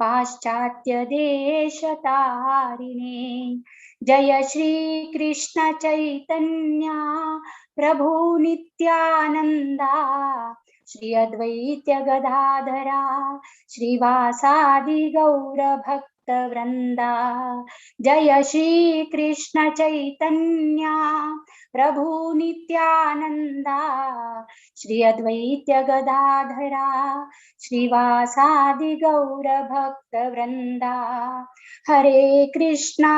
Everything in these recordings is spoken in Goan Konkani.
पाश्चात्य देश तारिणे। जय श्री कृष्ण चैतन्य प्रभु नित्यानंदा श्री अद्वैत गदाधरा श्रीवासादि गौर भक्त वृंदा। जय श्री कृष्ण चैतन्य प्रभु नित्यानंदा श्री अद्वैत गदाधरा श्रीवासादि गौर भक्त वृंदा। हरे कृष्णा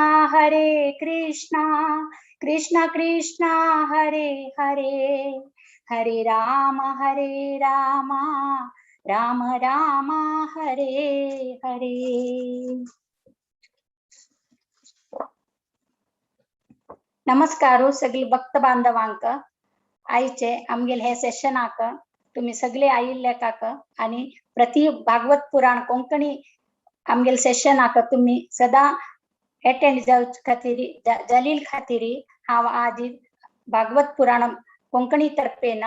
कृष्णा कृष्णा हरे हरे, हरे राम राम राम हरे हरे। नमस्कार सगळे भक्त बांधवांक। आयचे आमगेले हे सेशनाक तुम्ही सगळे आयिल्ले काक आणि प्रति भागवत पुराण कोंकणी आमगेले सेशनाक तुम्ही सदा अटेंड जावचे खातीर जालील खातीर हांव आज भागवत पुराण कोंकणी तर्फेन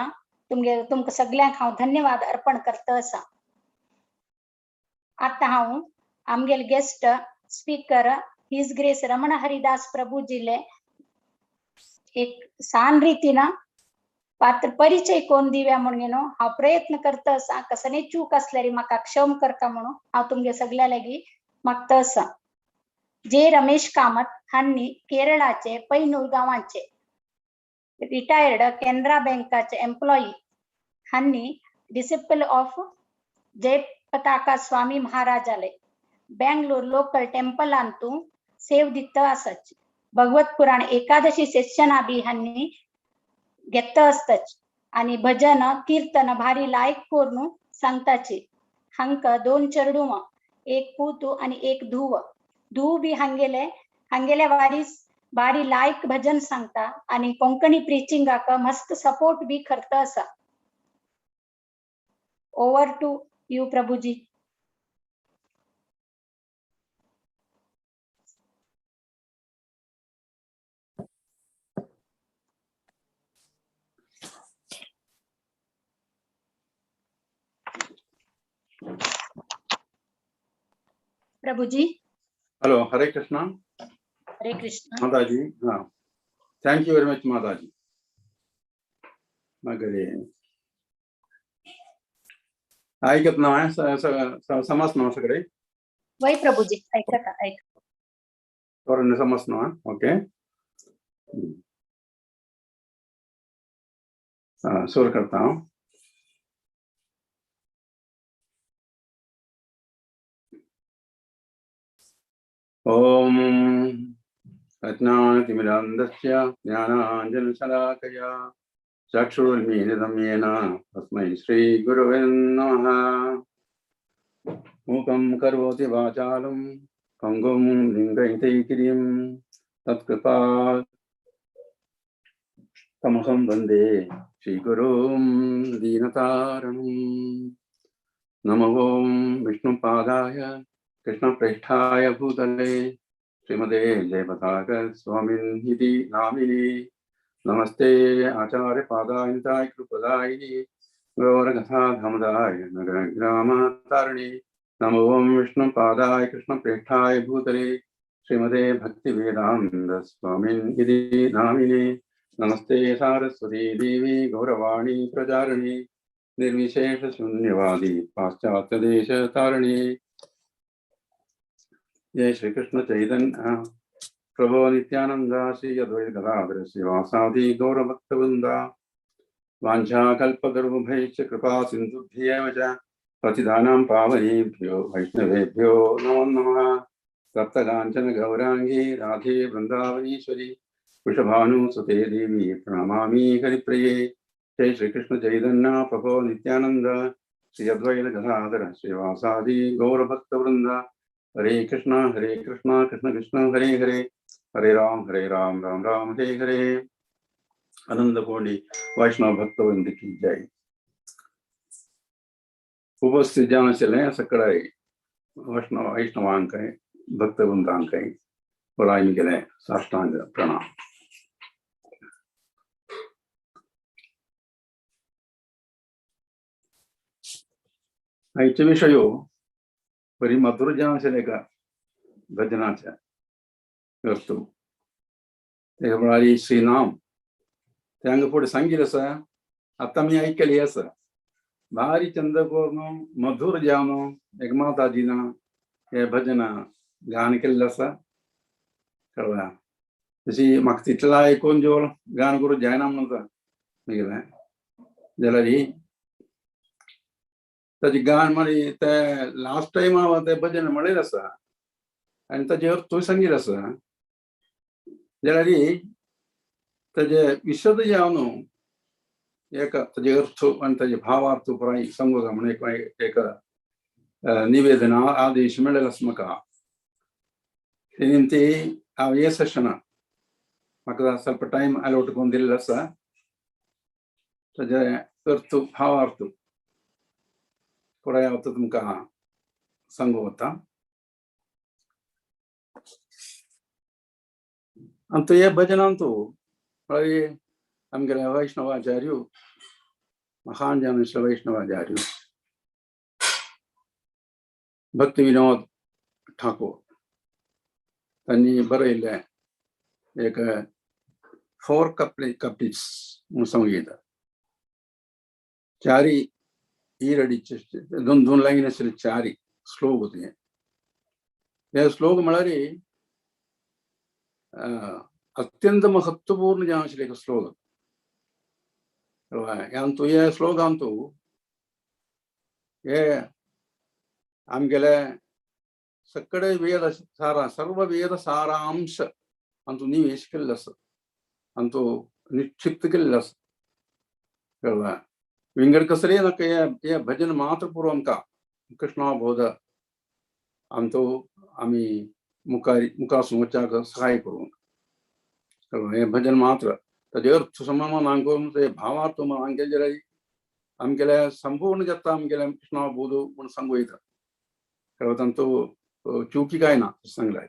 तुमगे तुमकां सगळ्यांक हांव धन्यवाद अर्पण करता आसा। आतां हांव आमगेले guest speaker his grace Raman Haridas प्रभुजीले एक सान रीतीन पात्र परिचय कोण दिव्या म्हणून न्हू हांव प्रयत्न करता आसा। कसलेय चूक आसल्यार म्हाका क्षम करता म्हणून हांव तुमगे सगळ्या लागीं मागता आसा। जे रमेश कामत हांणी केरळाचे पैनूर गांवाचे रिटायर्ड केनरा बँकाचे एम्प्लॉई हांणी डिसिपल ऑफ जयपताका स्वामी महाराजाले बेंगलोर लोकल टेम्पलांतू सेव दिता आसाची। भगवत पुराण एकादशी सेशना बी हांणी घेता आसताची आणि भजन कीर्तन भारी लायक करून सांगताची। हांका दोन चेडूं, एक पूत आणि एक धूव। धूव बी हांगेले हांगेले वारीस भारी लायक भजन सांगता आणि कोंकणी प्रीचिंगाक मस्त सपोर्ट बी करता आसा। Over to you Prabhuji. Prabhuji. Hello, Hare Krishna. Hare Krishna. Mataji, हाँ, thank you very much Mataji. मगर ऐकत ना समज ना सगळे? वय प्रभुजी, ऐकता ऐक. समज ना, ओके. सुरू करता हूँ। ओम अज्ञानतिमिरान्धस्य ज्ञानाञ्जनशलाकया चक्षुरुन्मीलितं येन तस्मै श्रीगुरवे नमः। मूकं करोति वाचालं पङ्गुं लिङ्गयते गिरिं तत्कृपा तमहं वन्दे श्रीगुरुं दीनतारणं। नमो ॐ विष्णुपादाय कृष्णप्रेष्ठाय भूतले श्रीमते जयपताक स्वामिन् इति नामिने। नमस्ते आचार्य पादाय कृपदायिनि गौरकथाधमदाय नगरग्रामतारिणे। नमो ॐ विष्णुपादाय कृष्णप्रेष्ठाय भूतले श्रीमते भक्तिवेदान्त स्वामिन् इति नामिने। नमस्ते सारस्वती देवी गौरवाणी प्रचारिणे निर्विशेष शून्यवादी पाश्चात्य तारिणे। जय श्री कृष्ण चैतन्य प्रभु नित्यानंद श्री अद्वैत गदाधर श्रीवासादि गौरभक्तवृंद। वाञ्छाकल्पतरुभ्यश्च कृपा सिन्धुभ्येव च पतितानां पावनेभ्यो वैष्णवेभ्यो नमो नमः। तप्तकाञ्चन गौराङ्गी राधे वृन्दावनीश्वरी वृषभानुसुते देवी प्रणमामि हरिप्रिये। जय श्री कृष्ण चैतन्य प्रभु नित्यानंद श्री अद्वैत गदाधर श्रीवासादि गौरभक्तवृंद। हरे कृष्णा कृष्ण कृष्ण हरे हरे, हरे राम राम राम हरे हरे। आनंद कोंडी वैष्णव भक्तवृंद की जय। उपस्थित जावन आशिल्लें सगळे वैष्णव वैष्णवांक भक्तवृंदांक पुराय केलें साष्टांग प्रणाम। आयचो विशयो बरी मधुर जावन आशिल्लें एका भजनाचें वस्तू. ते म्हळ्यार श्रीनाम. ते हांगा फुडें सांगिल्लें आसा, आतां आमी आयकली आसा. भारी चंद करून मधुर जावन एक माताजीना हे भजन गान केल्लें आसा. कळ्ळें? तशी म्हाका तितलें आयकून जेवण गान करूं जायना म्हणून मागीर जाल्यार ताजी गान मागीर ते लास्ट टायम हांव तें भजन म्हणलें आसा आनी ताजे अर्थूय सांगिल्लो आसा. जाल्यार ताजे विशद जावन एक ताजे अर्थ आनी ताजे भावार्थ पुराय सांगूं म्हणून एक एक निवेदन आदेश मेळ्ळेलो आसा म्हाका. ते निमती हांव हे सेशनाक म्हाका ಸ್ವಲ್ಪ टायम अलोट करून दिल्लो आसा. ताजे अर्थ भावार्थ पुराय हांव तुमकां सांगू वता. अंतू हे भजनांतू म्हळ्यार आमगेले वैष्णवाचार्य महान जावन वैष्णवाचार्य भक्ती विनोद ठाकूर तांणी बरयल्लें एक 4 कपलीट्स म्हणून सांगू. चारी ಈರಡಿ दोन दोन लायन आशिल्ले चारी श्लोक ते. हे श्लोक म्हळ्यार अत्यंत महत्वपूर्ण जावन आशिल्ले एक श्लोक. अंतू हे श्लोकांतू हे आमगेले सगळे वेद सारा सर्व वेद सारांश अंतू निवेश केल्लो आसा, अंतू निक्षिप्त केल्लो आसा. कळ्ळें? विंगड कसले नाका हे भजन मात्र पुरो आमकां कृष्णाबोध अंतू आमी मुखार मुखार वचपाक सहाय करूंक. कळ्ळें? हे भजन मात्र ताजे अर्थ सममान करून ते भावार्थ आमगेले जाल्यार आमगेले संपूर्ण जाता आमगेले कृष्णाबोध म्हूण सांगू येता. कळ्ळें? तांचो चुकी काय ना सांगलाय.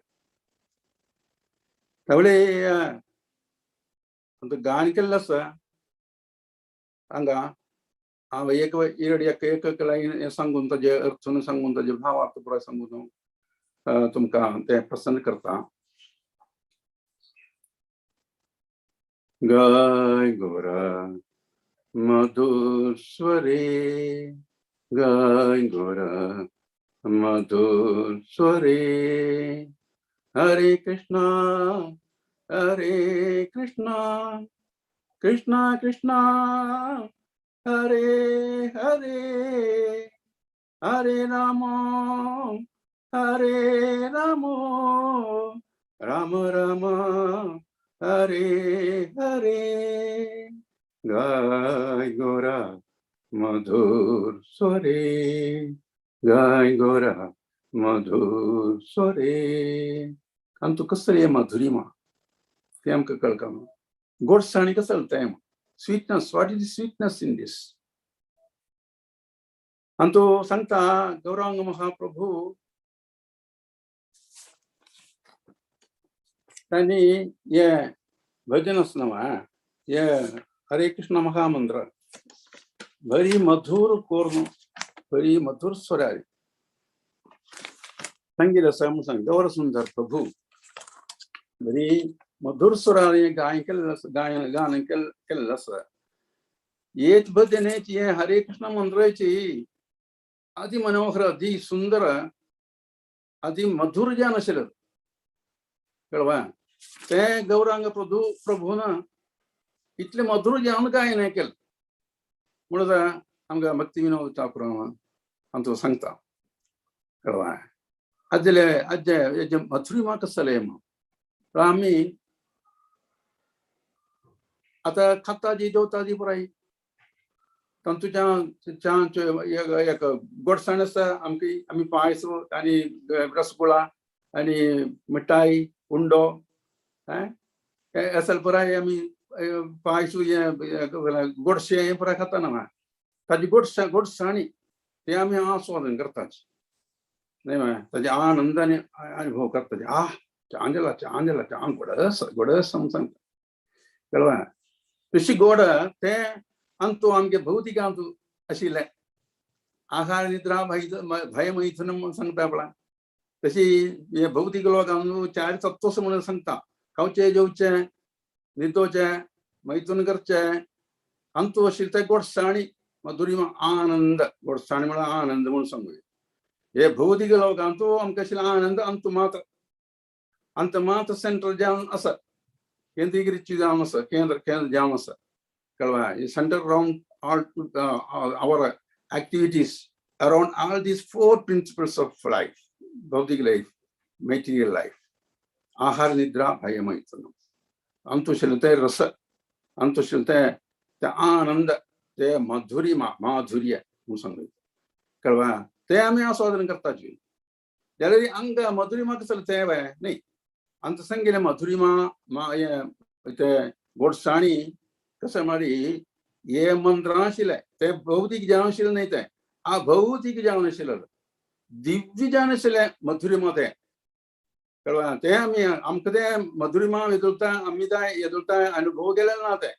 त्यावेळे गान केल्लें आसा हांगा हांव एक इरड एक एक लायन सांगून ताजे अर्थ सांगून ताजे भावार्थ पुराय सांगून तुमकां तें प्रसन्न करता. गाय गोरा मधुर स्वरे, गाय गोरा मधुर स्वरे, हरे कृष्णा हरे कृष्णा कृष्णा कृष्णा हरे हरे, हरे राम हरे राम राम राम हरे हरे. गाय गोरा मधुर स्वरे, गाय गोरा मधुर स्वरे. आनी तूं कसली माधुरिमा तें आमकां कळटा. गोडसाणी कसं तें sweetness, what is sweetness in this. आनी तो सांगता गौरांग महाप्रभू तांणी हे भजन आसना हे हरे कृष्ण महामंत्र बरी मधुर कोर्ण बरी मधुर स्वरारी सांगितलं आसा म्हूण सांग. गौर सुंदर प्रभू बरी मधुर स्वरारी गायन केल्लें आसा, गायन गान केल्लें आसा. हेच भजनेची हे हरे कृष्ण मंत्राची अति मनोहर अति सुंदर अति मधुर जान आशिल्लें. कळवा ते गौरांग प्रभू प्रभून इतले मधुर जावन गायन केलें म्हणून आमकां भक्ती विनोद ठाकूर आमचो सांगता. कळवा आजले आज्जे हेजे मधुरिमा कसले आमी आतां खाता जी जेवता जी पुराय तांतू च्या एक गोडसाण आसा आमकी. आमी पायस आनी रसगुळा आनी मिठाई उंडो असल पुराय आमी पायस गोडशें हें पुराय खाता ना. ताजी गोडसा गोडसाणी ते आमी आस्वादन करतात न्हय, ताजे आनंदाने अनुभव करतात. आह छान जाला छान जाला छान गोडस गोडस म्हूण सांगता. कळ्ळें? तशी गोड तें अंतू आमगे भौतिकांतू आशिल्लें. आहार निद्रा भयमैथुनम म्हणून सांगता पळय. तशी हे भौतिक लोकांक चार तत्वस म्हणून सांगता. खावचे जेवचे, न्हिदोचे, मैथून करचे, अंतू आशिल्ले ते गोडसाणी मधुरिमा आनंद. गोडसाणी म्हळ्यार आनंद म्हणून सांगूया. हे भौतिक लोकांतू आमकां आशिल्लो आनंद अंतू मात्र, अंत मात्र सेंटर जावन आसा, केंद्रीकृत जावन आसा, केंद्र केंद्र जावन आसा. कळ्ळें? Centre round all our activities around all these four principles of life, भौतिक life, material life. आहार निद्रा भयमैथुनम. अंतुशिल ते रस, अंतुशिल ते ते आनंद, ते मधुरिमा माधुर्य म्हणून सांगू. कळ्ळें? ते आमी आस्वादन करताची. जाल्यार अंग मधुरिमा कसले ते न्ही अंत संगिले मधुरिमा मा ते गोडसाणी कसं म्हळ्यार हे मंत्र आशिल्ले ते भौतिक जावन आशिल्ले न्ही, ते अभौतिक जावन आशिल्ले, दिव्य जावन आशिल्ले मधुरिमा ते. कळ्ळें? ते आमी आमकां ते मधुरिमा येदुलता आमी ते येदुलता अनुभव केलेले ना. ते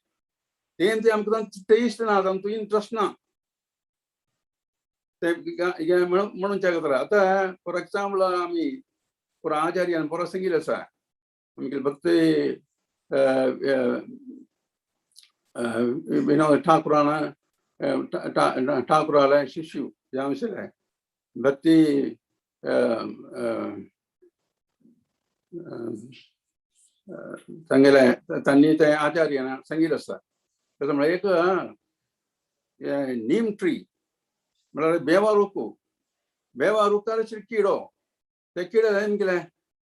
ते आमकां टेस्ट ना, आमकां इंट्रस्ट ना ते म्हणून जागत. आतां फॉर एक्झाम्पल आमी पुरा आचार्यान पुरा सांगिल्लें आसा आमगे भक्ती विनोद ठाकुरान ठाकुराले शिष्य जावन आशिल्ले भक्ती सांगले तांणी ते आचार्यान सांगिल्लें आसा. तशें म्हळ्यार एक नीम ट्री म्हळ्यार बेवा रुख, बेवा रुखार किडो, ते किडे निमकिले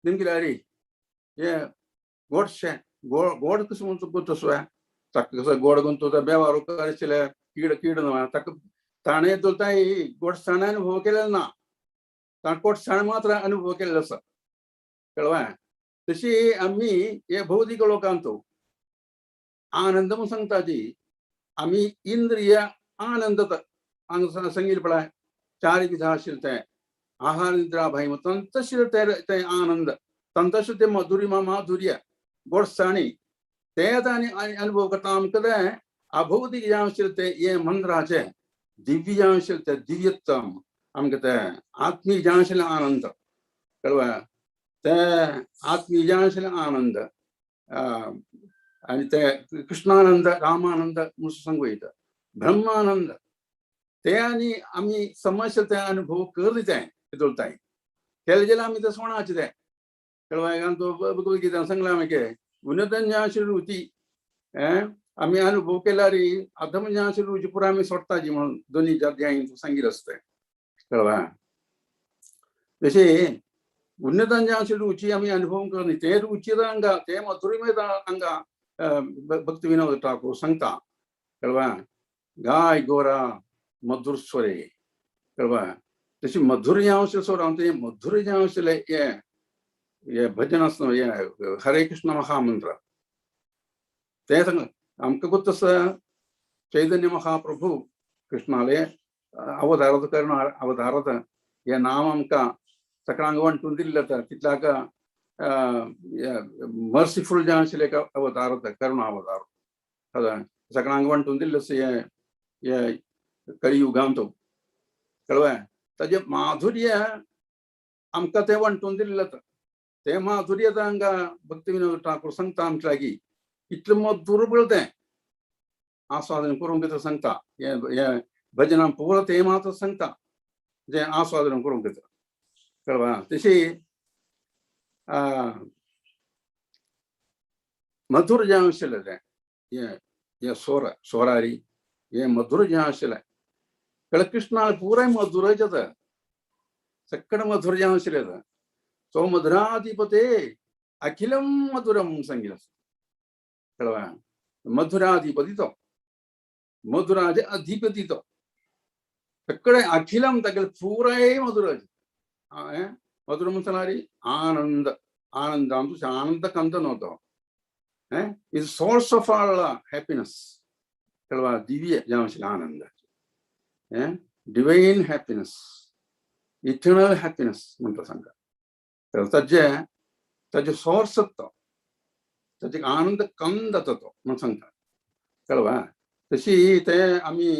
निमकिले अरे हे गोडशें गोड गोड कसं म्हणतो गुंतसो ताका कसं गोड गुंतवता. बेवा रुखार आशिल्ले कीड कीड न्हय ताका ताणें चलता गोडसाण अनुभव केलेलो ना, ताणें गोडसाण मात्र अनुभव केलेलो आसा. कळ्ळें? तशी आमी हे भौतिक लोकांतो आनंद म्हणून सांगता ती आमी इंद्रिय आनंद हांगा सांगिल्लें पळय चार विधा आशिल्ले ते आहार निद्रा भय तंतशील ते आनंद, तंतशील ते मधुरिमा माधुर्य गोडसाणी ते आनी अनुभव करता. आमकां ते अभौतिक जावन आशिल्ले ते हे मंत्राचे दिव्य जावन आशिल्ले ते दिव्यत्व आमकां ते आत्मीक जावन आशिल्ले आनंद. कळ्ळें? ते आत्मीक जावन आशिल्ले आनंद आनी ते कृष्णानंद रामानंद म्हणून सांगू येता, ब्रह्मानंद ते आनी आमी समजले ते अनुभव कर ते चलताय केले जाल्यार आमी ते सोणाचे ते. कळ्ळें? भगवद्गीता सांगलां आमी उन्नत रुची आमी अनुभव केल्यार अधम रुची पुरा आमी सोडटाची म्हणून दोनी अध्यायी सांगिल्लें आसता. कळ्ळें? तशें उन्नत रुची आमी अनुभव करनी ते रुची हांगा ते मधुरिमेत हांगा भक्ती विनोद ठाकूर सांगता. कळ्ळें? गाय गोरा मधुर स्वरे. कळ्ळें? तशी मधुर जावन स्वर ते मधुर जावन आशिल्ले हे हे भजन आसता हे हरे कृष्ण महामंत्र ते सांग आमकां गोत्त आसा. चैतन्य महाप्रभू कृष्णाले अवतारत करून अवतारत हे नाम आमकां सगळ्यांक वांटून दिल्लें आसा. तितल्याक मर्सिफूल जावन आशिल्ले एक अवतार करुणा अवतार सगळ्यांक वांटून दिल्लें आसा हे हे कलियुगांत. कळ्ळें? ताजें माधुर्य आमकां तें वांटून दिल्लें आसा. ते माधुर्य हांगा भक्ती विनोद ठाकूर सांगता आमच्या लागीं इतलें मधुर पळय तें आस्वादन करूंक कितें सांगता हे हे भजनां पुरो तें मात्र सांगता जें आस्वादन करूंक कितें. कळ्ळें? तशी मधुर जावन आशिल्लें तें हे हे सोर सोरारी हे मधुर जावन आशिल्लें. कळ्ळें? कृष्णा पुराय मधुरच जाता, सगळें मधुर जावन आशिल्लें. तो मधुराधिपते अखिलम मधुरम सांगिल्लें. कळ्ळें? मधुराधिपती तो मधुराचे अधिपती तो सगळें अखिलम तागेलें पुराय मधुराचे मधुर म्हणल्यार आनंद, आनंद आमचो आनंद कंद न्हू is source of all happiness. कळ्ळें? दिव्य जावन आशिल्लें आनंद, डिवायन हॅपिनस, इटर्नल हॅपिनस म्हणटा सांगता. ताजे ताजे सोर्स तो ताजे आनंद कंद जाता तो म्हणून सांगता. कळ्ळें? तशी ते आमी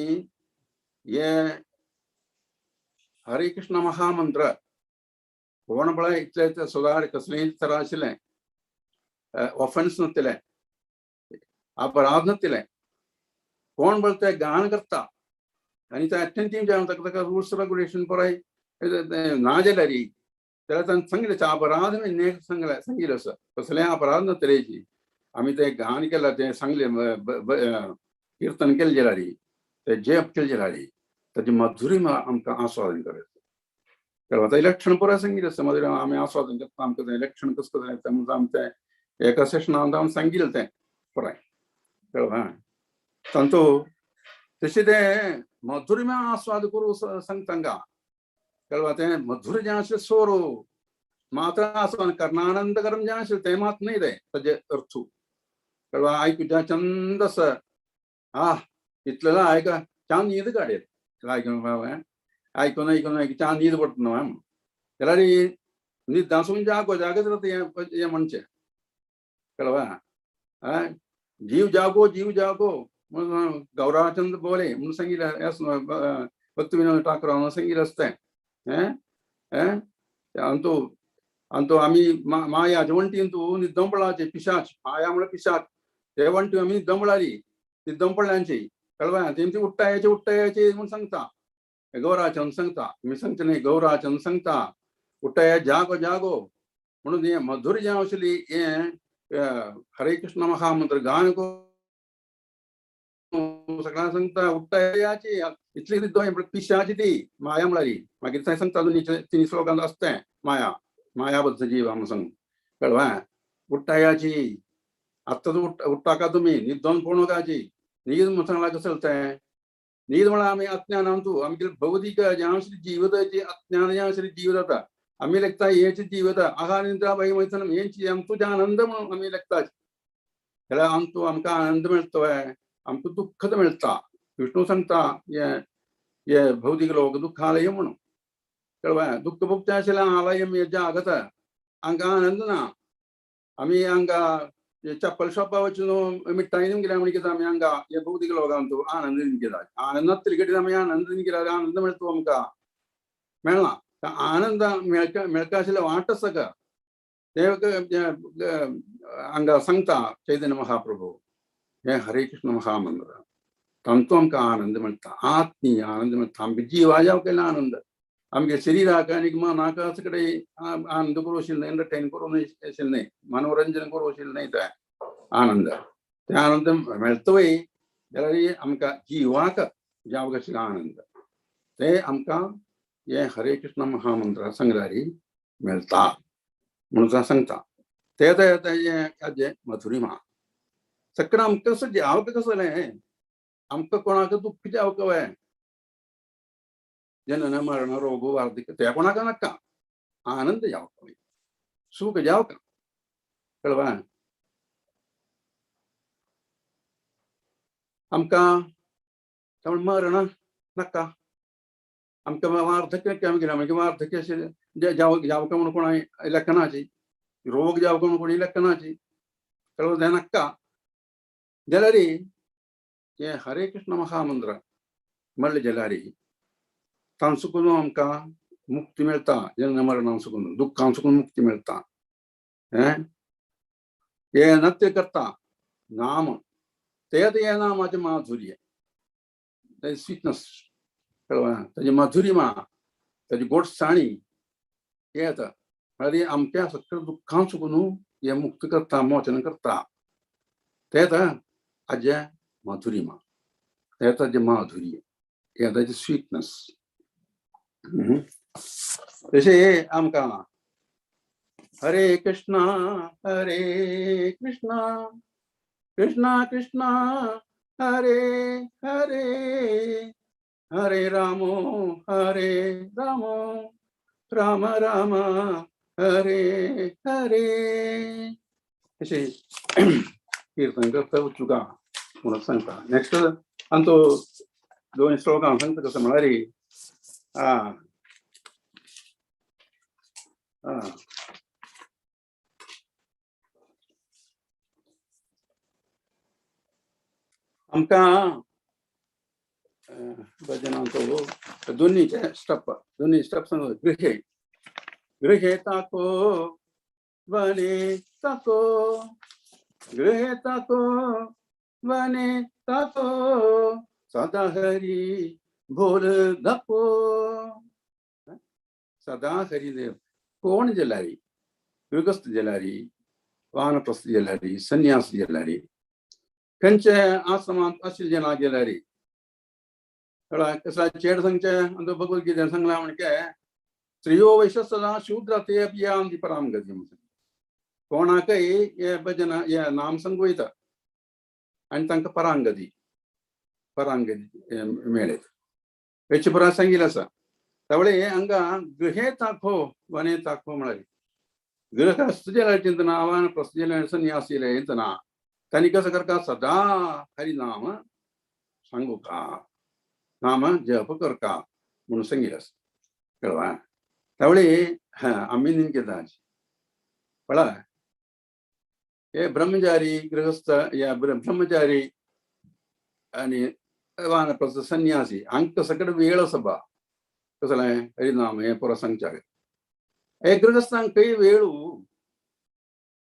हे हरे कृष्ण महामंत्र कोण पळय इतले सुदार कसलेय तरा आशिल्लें ऑफेन्स नासतलें, अपराध नासतलें, कोण पळय ते गान करता आनी ते अटेंटीव जावन ताका ताका रुल्स रेगुलेशन पळय ना जाल्यार जाल्यार तांकां सांगलें अपराध सांगलें सांगिल्लें आसा कसलें अपराध नासतलेची आमी ते गान केलां तें सांगलें किर्तन केलें जाल्यार ते जप केलें जाल्यार ताची मधुरिमा आमकां आस्वादन करता. आतां इलेक्शन पुराय सांगिल्लें आसा मधुरिमा आमी आस्वादन करता आमकां तें इलेक्शन कसं कसं येता म्हणून आमचें एका सेशनान हांव सांगिल्लें तें पुराय कळ्ळें. तांचो तशें तें मधुरिमा आस्वाद करूं सांगता तांकां कळ्ळें. तें मधुर जें आशिल्लें सोरो मात्र आस्वादन करणानंद करम जें आशिल्लें तें मात न्हय तें ताजें अर्थ कळ्ळें. आयकुच्या चंद आसा आ इतलें आयक चांद न्हीद काडयत आयकून आयकून आयकून आयकून चांद न्हीद पडटा न्हू जाल्यार न्हिदासून जागो जागत रावता हें म्हणचें कळ्ळें. जीव जागो जीव जागो म्हणून गौराचंद्र बोले म्हणून सांगिल्लें भक्त विनोद ठाकूर म्हणून सांगिल्लें आसता तें हें अंतू अंतू आमी माया वण्टीन तूं न्हिदम पडलाचे पिशाच माया म्हळ्यार पिशाच ते वण्टी आमी न्हिदम पडलाली न्हिदम पडल्यांची कळ्ळें. तेमची उट्टायाची उट्टायाची म्हूण सांगता गौराचंद सांगता तुमी सांगचे न्ही गौराचंद सांगता उट्टाया जागो जागो म्हणून हें मधुर जें आशिल्ली हें हरे कृष्ण महामंत्र गान सगळ्यांक सांगता उट्टायाची इतली न्हिदो पिशाची ती माया म्हळ्यार मागीर थंय सांगता अजून तिनी श्लोकांत आसता तें माया मायाबद्ध जीव म्हणून सांग कळ्ळें. उट्टायाची आत्ताच उट्टाका तुमी न्हिदोन पळोवं न्हीद म्हूण सांगलां कसं तें न्हीद म्हळ्यार आमी अज्ञानान तूं आमगे भौतीक जें आशिल्लें जिविताचें अज्ञान जें आशिल्लें जीव जाता आमी लेखता हेच जीव जाता आहार निद्रा भय मैथुनम हेंच आमचो आनंद म्हणून आमी लेखता जाल्यार आमचो आमकां आनंद मेळटलो आमकां दुख्ख मेळटा. विष्णू सांगता हें हे भौतीक लोक दुख्खालय म्हणून कळ्ळें. दुख्ख भोगचें आशिल्लें आलयम हें जागत हांकां आनंद ना. आमी हांगा चप्पल शॉपा वचून मिठाई घेवन गेल्या म्हण कितें आमी हांगा हे भौतीक लोकांक आनंद घेता आनंद तिलकटीन आमी आनंद गेल्यार आनंद मेळटलो आमकां मेळना. आनंद मेळटा मेळटा आशिल्लें वाट आसा का ते हांगा सांगता चैतन्य महाप्रभू हें हरे कृष्ण महामंत्र तांचो आमकां आनंद मेळटा आत्मीय आनंद मेळटा आमगे जिवाच्या केला आनंद आमगे शरीराक आनी मनाक कडेन आनंद करूं आशिल्लें एंटरटेन करूं आशिल्लें न्हय मनोरंजन करूं आशिल्लें न्हय तें आनंद ते आनंद मेळटोय जाल्यार आमकां जिवाक जावंक आशिल्लो आनंद ते आमकां हें हरे कृष्ण महामंत्र सांगल्यार मेळटा म्हणून सांगता ते हें हें मधुरिमा सगळें आमकां कसं जावंक कसं जालें आमकां कोणाक दुख्ख जावंक वय जनन मरण रोग वार्धक्य ते कोणाक नाका आनंद जावंक सुख जावंक कळ्ळें. आमकां मरण नाका आमकां वार्धक्य आमी गेल्या मागीर वार्धक्य अशें जावंक म्हणून कोणाय लेखनाची रोग जावंक म्हणून कोणी लेखनाची कळ्ळें तें नाका जाल्यार हें हरे कृष्ण महामंत्र म्हणलें जाल्यार तांचो आमकां मुक्ती मेळटा जन्म मरणांसून दुख्खांसून मुक्ती मेळटा. हें हे नत्य करता नाम ते हें नामाचें माधुर्य ताजी स्वीटनस कळ्ळें ताजी माधुरिमा ताजी गोडसाणी हें येता म्हळ्यार आमच्या सगळ्या दुख्खांसून हें मुक्त करता मोचन करता तें येता हाजें माधुरिमा तें ताजें माधुर्य हें ताजें स्वीटनस. तशें आमकां हरे कृष्णा कृष्णा कृष्णा हरे हरे हरे रामो राम राम हरे हरे अशें कीर्तन करता तुका म्हणून सांगता. नेक्स्ट आमचो दोन श्लोकां सांगता कसं म्हळ्यार आं आं आमकां भजनांचो दोन्हीचे स्टप, दोन्ही स्टप सांगू. गृहे गृहे ताको वने ताको, गृहे ताको वने ताको, सदा हरी बोल धको. सदा हरी देव कोण जलारी, गृहस्थ जलारी, वानप्रस्थ जलारी, संन्यास जलारी, खंयचे आश्रमांत आशिल्ले जना गेल्यारी. कळ्ळें? कसला चेड सांगचे आमचो भगवद्गीतेन सांगला म्हणजे स्त्रियो वैश्य सदा शूद्र ते अपि यान्ति परां गतिं. कोणाकय हे भजन हे नाम सांगू वयता आनी तांकां परांगती परांगती मेळत हेचे पुरा सांगिल्लें आसा. त्यावेळे हांगा गृहे ताखो वने ताखो म्हळ्यार गृहस्थ जाल्यार चिंतना, वानप्रस्थ जाल्यार संन्यासी जाल्यार चिंतना, तांणी कसं करता सदा हरिनाम सांगू का, नाम जप करका म्हणून सांगितलं आसा. कळवा? त्यावेळी आम्ही नेमके पळा हे ब्रह्मचारी गृहस्थ या ब्रह्मचारी आणि वानप्रस्थ संन्यासी हांकां सगळें वेळ आसा बा कसलें हरिनाम हें पुरो सांगच्याक. हे गृहस्थांक खंय वेळू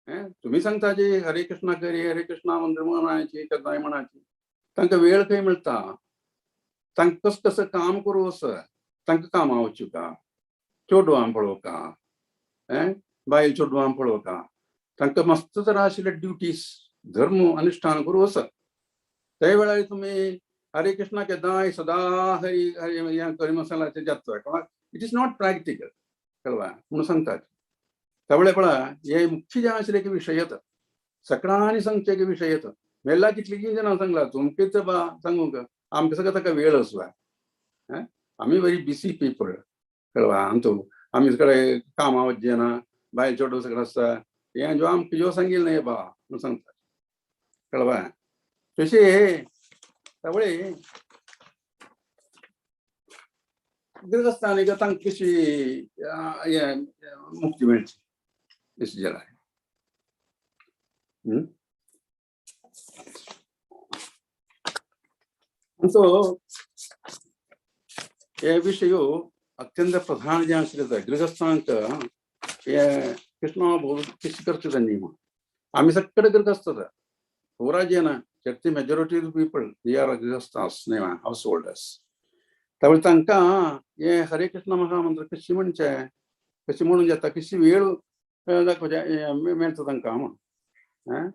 तुमी सांगता जी हरे कृष्णा करी हरे कृष्णा मंत्र म्हणायची कथाय म्हणायची, तांकां वेळ खंय मेळटा? तांकां कसं कसं काम करूं आसा, तांकां कामां वचूका, चेडवां पळोवका, बायल चेडवां पळोवका, तांकां मस्त तरा आशिल्ले ड्युटीज धर्म अनुष्ठान करूं आसा. त्या वेळार तुमी हरे कृष्णा केदाय सदा हरी हरी हें करी मसाल्याचें जाता कोणाक it is not practical. कळवा म्हणून सांगतात. त्यावेळे पळा हे मुख्य जे आशिल्ले की विशय येता सगळ्यांनी सांगचे की विशय येता मेल्ला कितलीं जाणां सांगला तुमकांच बा सांगूंक आमकां सगळं ताका वेळ आसता. आमी व्हेरी बिसी पीपल. कळवा? आमचो आमी सगळे कामां वचचे ना, बायल चेडूं सगळें आसता, हें जो आमकां जो सांगिल्लें न्हय बा म्हणून सांगता. कळवा? तशें त्यावेळे गृहस्थानी तांकां कशी हें मुक्ती मेळची अशें जालां. आमचो हे विशय अत्यंत प्रधान जे आशिल्ले गृहस्थांक हे कृष्ण कशी करचे तांणी म्हूण आमी सगळे गृहस्थ पुरा जे ना चडटी majority people they are गृहस्थास न्हय हावस होल्डर्स. त्यावेळी तांकां हे हरे कृष्ण महामंत्र कशी म्हणचे कशी म्हणून जाता कशी वेळ दाखोवचे मेळटा तांकां म्हूण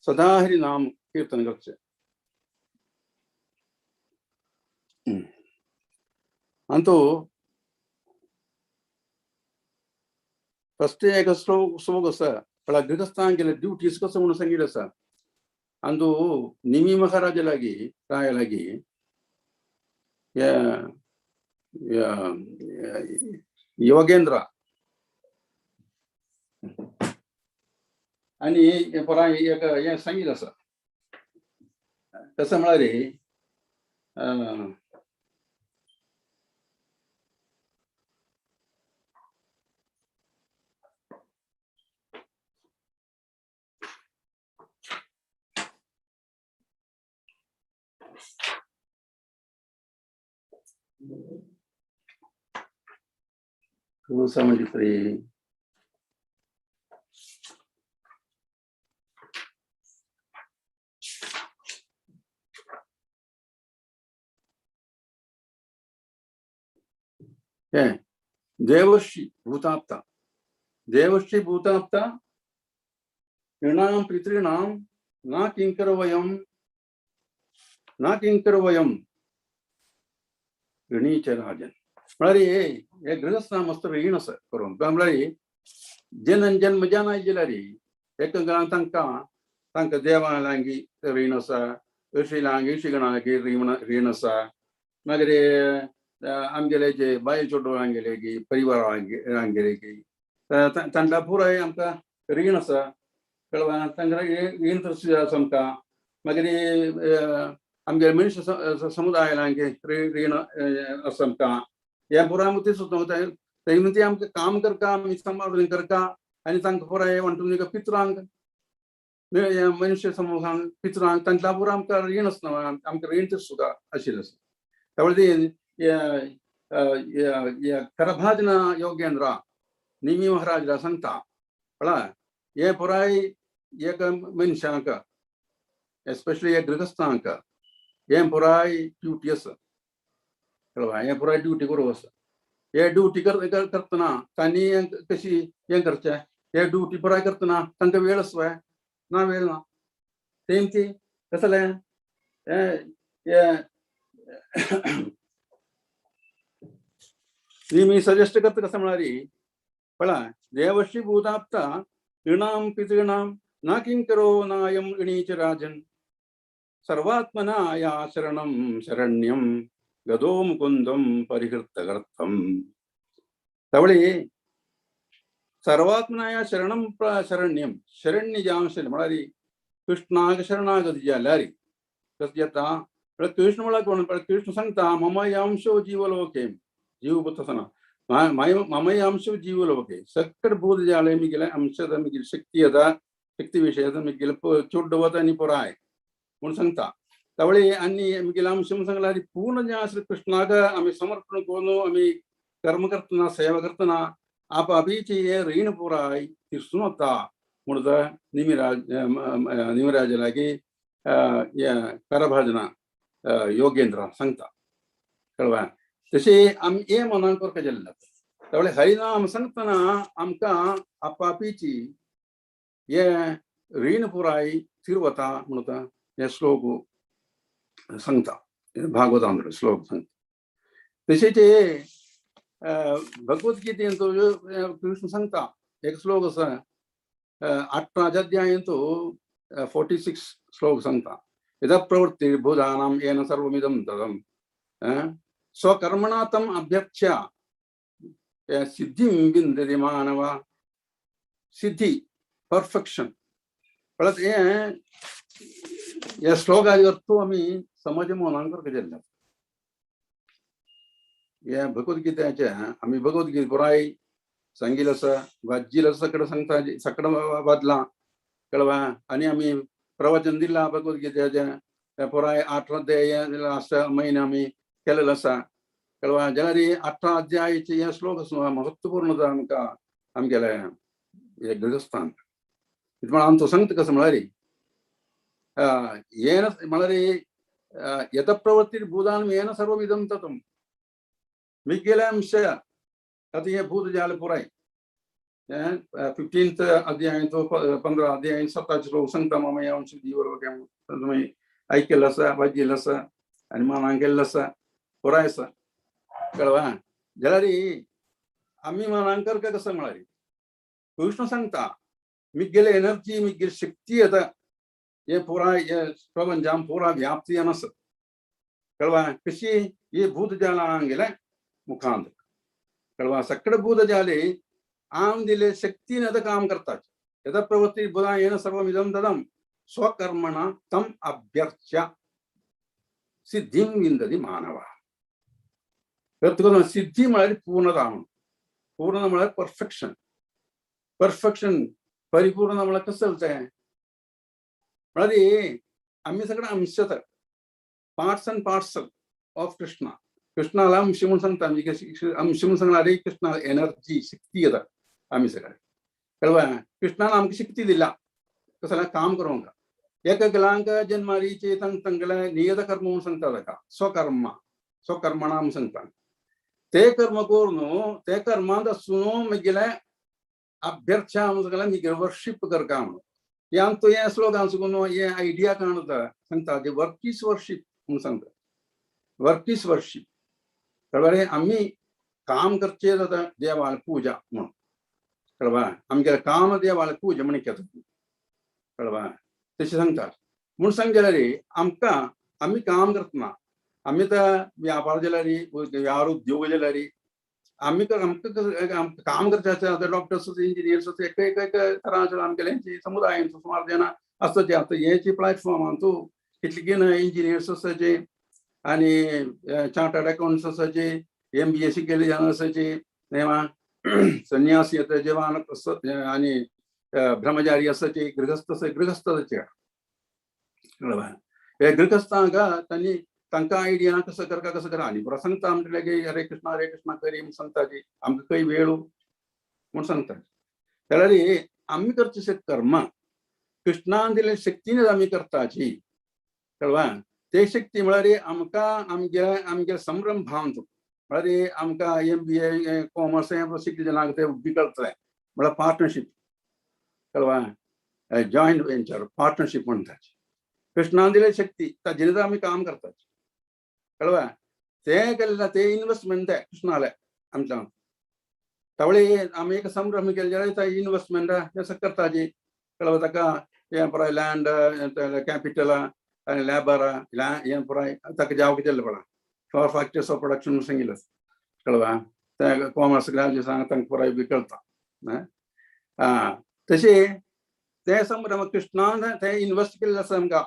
सदा हरी नाम कीर्तन करचें. आनी तो फस्ट एक श्लोक श्लोक आसा म्हळ्यार गृहस्थांक गेले ड्युटीज कसो म्हणून सांगिल्लें आसा. आनी तो निमी महाराजा लागीं राया लागीं योगेंद्र आनी हें परां एक हें सांगिल्लें आसा. कसं म्हळ्यार 273. हें देवर्षी भूताप्ता, देवर्षी भूताप्ता ऋणां पितॄणां न किंकर वयं, न किंकर वयं ऋणी च राजन. म्हळ्यार हे गृहस्थ मस्त रीण आसा करून म्हळ्यार जनन जन्म जानाय जाल्यार एक तांकां तांकां देवां लागीं रीण आसा, ऋषी लागीं ऋषीगणां लागीं रीण आसा, मागीर आमगेले जे बायल चेडवां आमगेले की परिवार आमगेले की तांकां पुराय आमकां रीण आसा. कळ्ळें? तांकां रीण तशें आसा आमकां. मागीर आमगेले मनीस समुदाय लागीं रीण आसा आमकां. हें पुराय आमकां तें सुद्दां तें म्हणजे आमकां काम करता आमी समाधान करता आनी तांकां पुराय म्हणटा पित्रांक मनुष्य समूहांक पित्रांक तांकां पुराय आमकां रीण आसना, आमकां रीण तें सुद्दां आशिल्लें आसा. त्यावेळी करभाजना योगेंद्र निमी महाराजला सांगता कळ्ळा हे पुराय एक मनशांक एस्पेशली एक गृहस्थांक हे पुराय ड्युटी आसा कळ्ळा हे पुराय ड्युटी करूं आसा. हे ड्युटी करतना तांणी कशी हें करचें, हे ड्युटी पुराय करतना तांकां वेळ आसता ना, वेळ ना. तेम ती कसलें हे मी सजेस्ट करता कसं म्हळ्यार पळय देवश्री भूताप्ता ऋणाम पितृणाम न किंकरो नायम ऋणीच राजन सर्वात्मना या शरणम शरण्यम गदो मुकुंदम परिहृतकर्तम. त्यावेळी सर्वात्मना या शरणम शरण्यम शरण्य जावं म्हळ्यार कृष्णाक शरणागती जाल्यार कसं येता कृष्ण म्हळ्यार कोण, कृष्ण सांगता मम यांशो जीवलोके जीवभूत मम यांशो जीवलोके सकट भूत जाले मिगेले अंशद मिगेले शक्ती येता शक्ती विशय मिगेले चोड्ड वता आनी पुराय म्हूण सांगता. त्यावेळी आनी मिगेले अंश म्हूण सांगला पूर्ण जें आसा कृष्णाक आमी समर्पण करून आमी कर्म करतना सेवा करतना आपापीची हे रीण पुराय तिरसून वता म्हूण निमिराज निमिराज लागीं करभाजना योगेंद्र सांगता कळवा. तशें आमी हे मनान करपाक जाल्ले. त्यावेळी हरिनाम सांगतना आमकां आपापीची हे रीण पुराय तिरवता म्हणटा हे श्लोक सांगता भागवतांत श्लोक सांगता. तशेंच भगवद्गीतेंत कृष्ण सांगता एक श्लोक आसा 18 अध्यायंत 46 श्लोक सांगता यदा प्रवृत्ति भूतानां येन सर्वमिदं तदं स्वकर्मणा तम अभ्यर्च्य सिद्धिं विन्दति मानव. सिद्धी परफेक्शन परत हे या श्लोकाचो अर्थ आमी समाज मनान करपाक जाल्ले. हे भगवद्गीतेचे आमी भगवद्गीता पुराय सांगिल्लें आसा वाचिल्लें आसा सगळें सांगता सगळें वाचलां कळवा आनी आमी प्रवचन दिलां भगवद्गीतेचें तें पुराय 8 अध्याय लास्ट म्हयने आमी केलेलो आसा कळवा. जाल्यार 18 अध्यायाचे हे श्लोक आसा महत्वपूर्ण आमकां आमगेले हे गृहस्थान. म्हळ्यार आमचो सांगता कसं म्हळ्यार येन म्हळ्यार यत प्रवृत्ती भूतान येन सर्वमिदं ततम मिगेले अंश आतां हें भूत जालें पुराय 15th अध्याय 15 अध्याय 17 श्लोक सांगता मम अंश जीवलोक तुमी आयकल्लें आसा वाचिल्लें आसा आनी मनान केल्लें आसा पुराय आसा कळवा. जाल्यार आमी मनान करता कसं म्हळ्यार कृष्ण सांगता मिगेले एनर्जी मिगेले शक्ती येता हे पुराय हे प्रपंचान पुरा व्याप्ती आसा कळवा. कशी हे भूत जाला आमगेले मुखांत कळवा. सगळे भूत जाले आम दिले शक्तीन आता काम करतात यदा प्रवृत्ती बुधा येन सर्वमिदं तदं स्वकर्मणा तम अभ्यर्च्य सिद्धिं विन्दति मानव. सिद्धी म्हळ्यार पूर्णता म्हणून पूर्णता म्हळ्यार परफेक्शन परफेक्शन परिपूर्ण म्हळ्यार कसं चलतें म्हळ्यार आमी सगळे अंशत parts and parcel of Krishna. कृष्णाला अंश म्हणून सांगता आमी अंश म्हणून सांगला कृष्णा एनर्जी शक्ती येता आमी सगळे कळवा. कृष्णान आमकां शक्ती दिला कसं काम करूंक एक एकलांक जन्मारीचे तांगेले नियत कर्म म्हणून सांगता ताका स्वकर्म स्वकर्मणा म्हणून सांगता ते कर्म करून ते कर्मांत आसून मागीर अभ्यर्चा म्हणून सांगला मागीर वर्शिप करका म्हणून हे आमचो हे स्लोगन सुकून हे आयडिया काणता सांगता ते वर्क is worship म्हणून सांगता वर्क is worship. कळवा. आमी काम करचे जाता देवाला पूजा म्हणून कळवा. आमगेले काम देवाला पूजा म्हण केता कळवा तशें सांगतात म्हूण सांग जाल्यार आमकां आमी काम करतना आमी तर व्यापार जाल्यार व्यापार उद्योग जाल्यार आमी आमकां काम करचें आसा आतां डॉक्टर्स इंजिनियर्स एक एक एक तरांचे आमगेले समुदायांचो सुमार जाणां आसता ते आतां हेची प्लॅटफॉर्मान तूं कितले इंजिनियर्स आसाचे आनी चार्टर्ड अकाउंट्स आसाचे MBA शिकेले जाणां आसाचे संन्यासी येता जेवण आनी ब्रह्मचारी आसाचे गृहस्थ गृहस्थ आसाचे हे गृहस्थांक तांणी तांकां आयडिया ना कसो करका कसो करा. आनी बरो सांगता म्हणटलें की हरे कृष्णा हरे कृष्णा करी म्हूण सांगता की आमकां खंय वेळ म्हूण सांगता. जाल्यार आमी करचे कर्म कृष्णान दिल्ले शक्तीन आमी करताची कळवा. ते शक्ती म्हळ्यार आमकां आमगे आमगे संभ्रम भावंत म्हळ्यार आमकां MBA commerce शिकले जाणांक ते करतले म्हळ्यार पार्टनरशीप कळवा, जॉयंट वेंचर पार्टनरशीप म्हणटात. कृष्णान दिले शक्ती ताजेर आमी काम करतात कळवा. ते केल्ले ते इन्वेस्टमेंट ते कृष्णाले आमच्या तवळे आमी एक संभ्रम केले जाल्यार इन्वेस्टमेंट हें करताची कळवा. ताका हें पुराय लँड कॅपिटल आनी लेबर हें पुराय ताका जावक केल्लें पळा फॉर फॅक्टर्स ऑफ प्रोडक्शन सांगिल्लें कळवा. ते कॉमर्स ग्रॅज्युएशन तांकां पुराय बी कळटा. आं तशें ते संभ्रम कृष्णान ते इन्वेस्ट केल्लें आसा आमकां.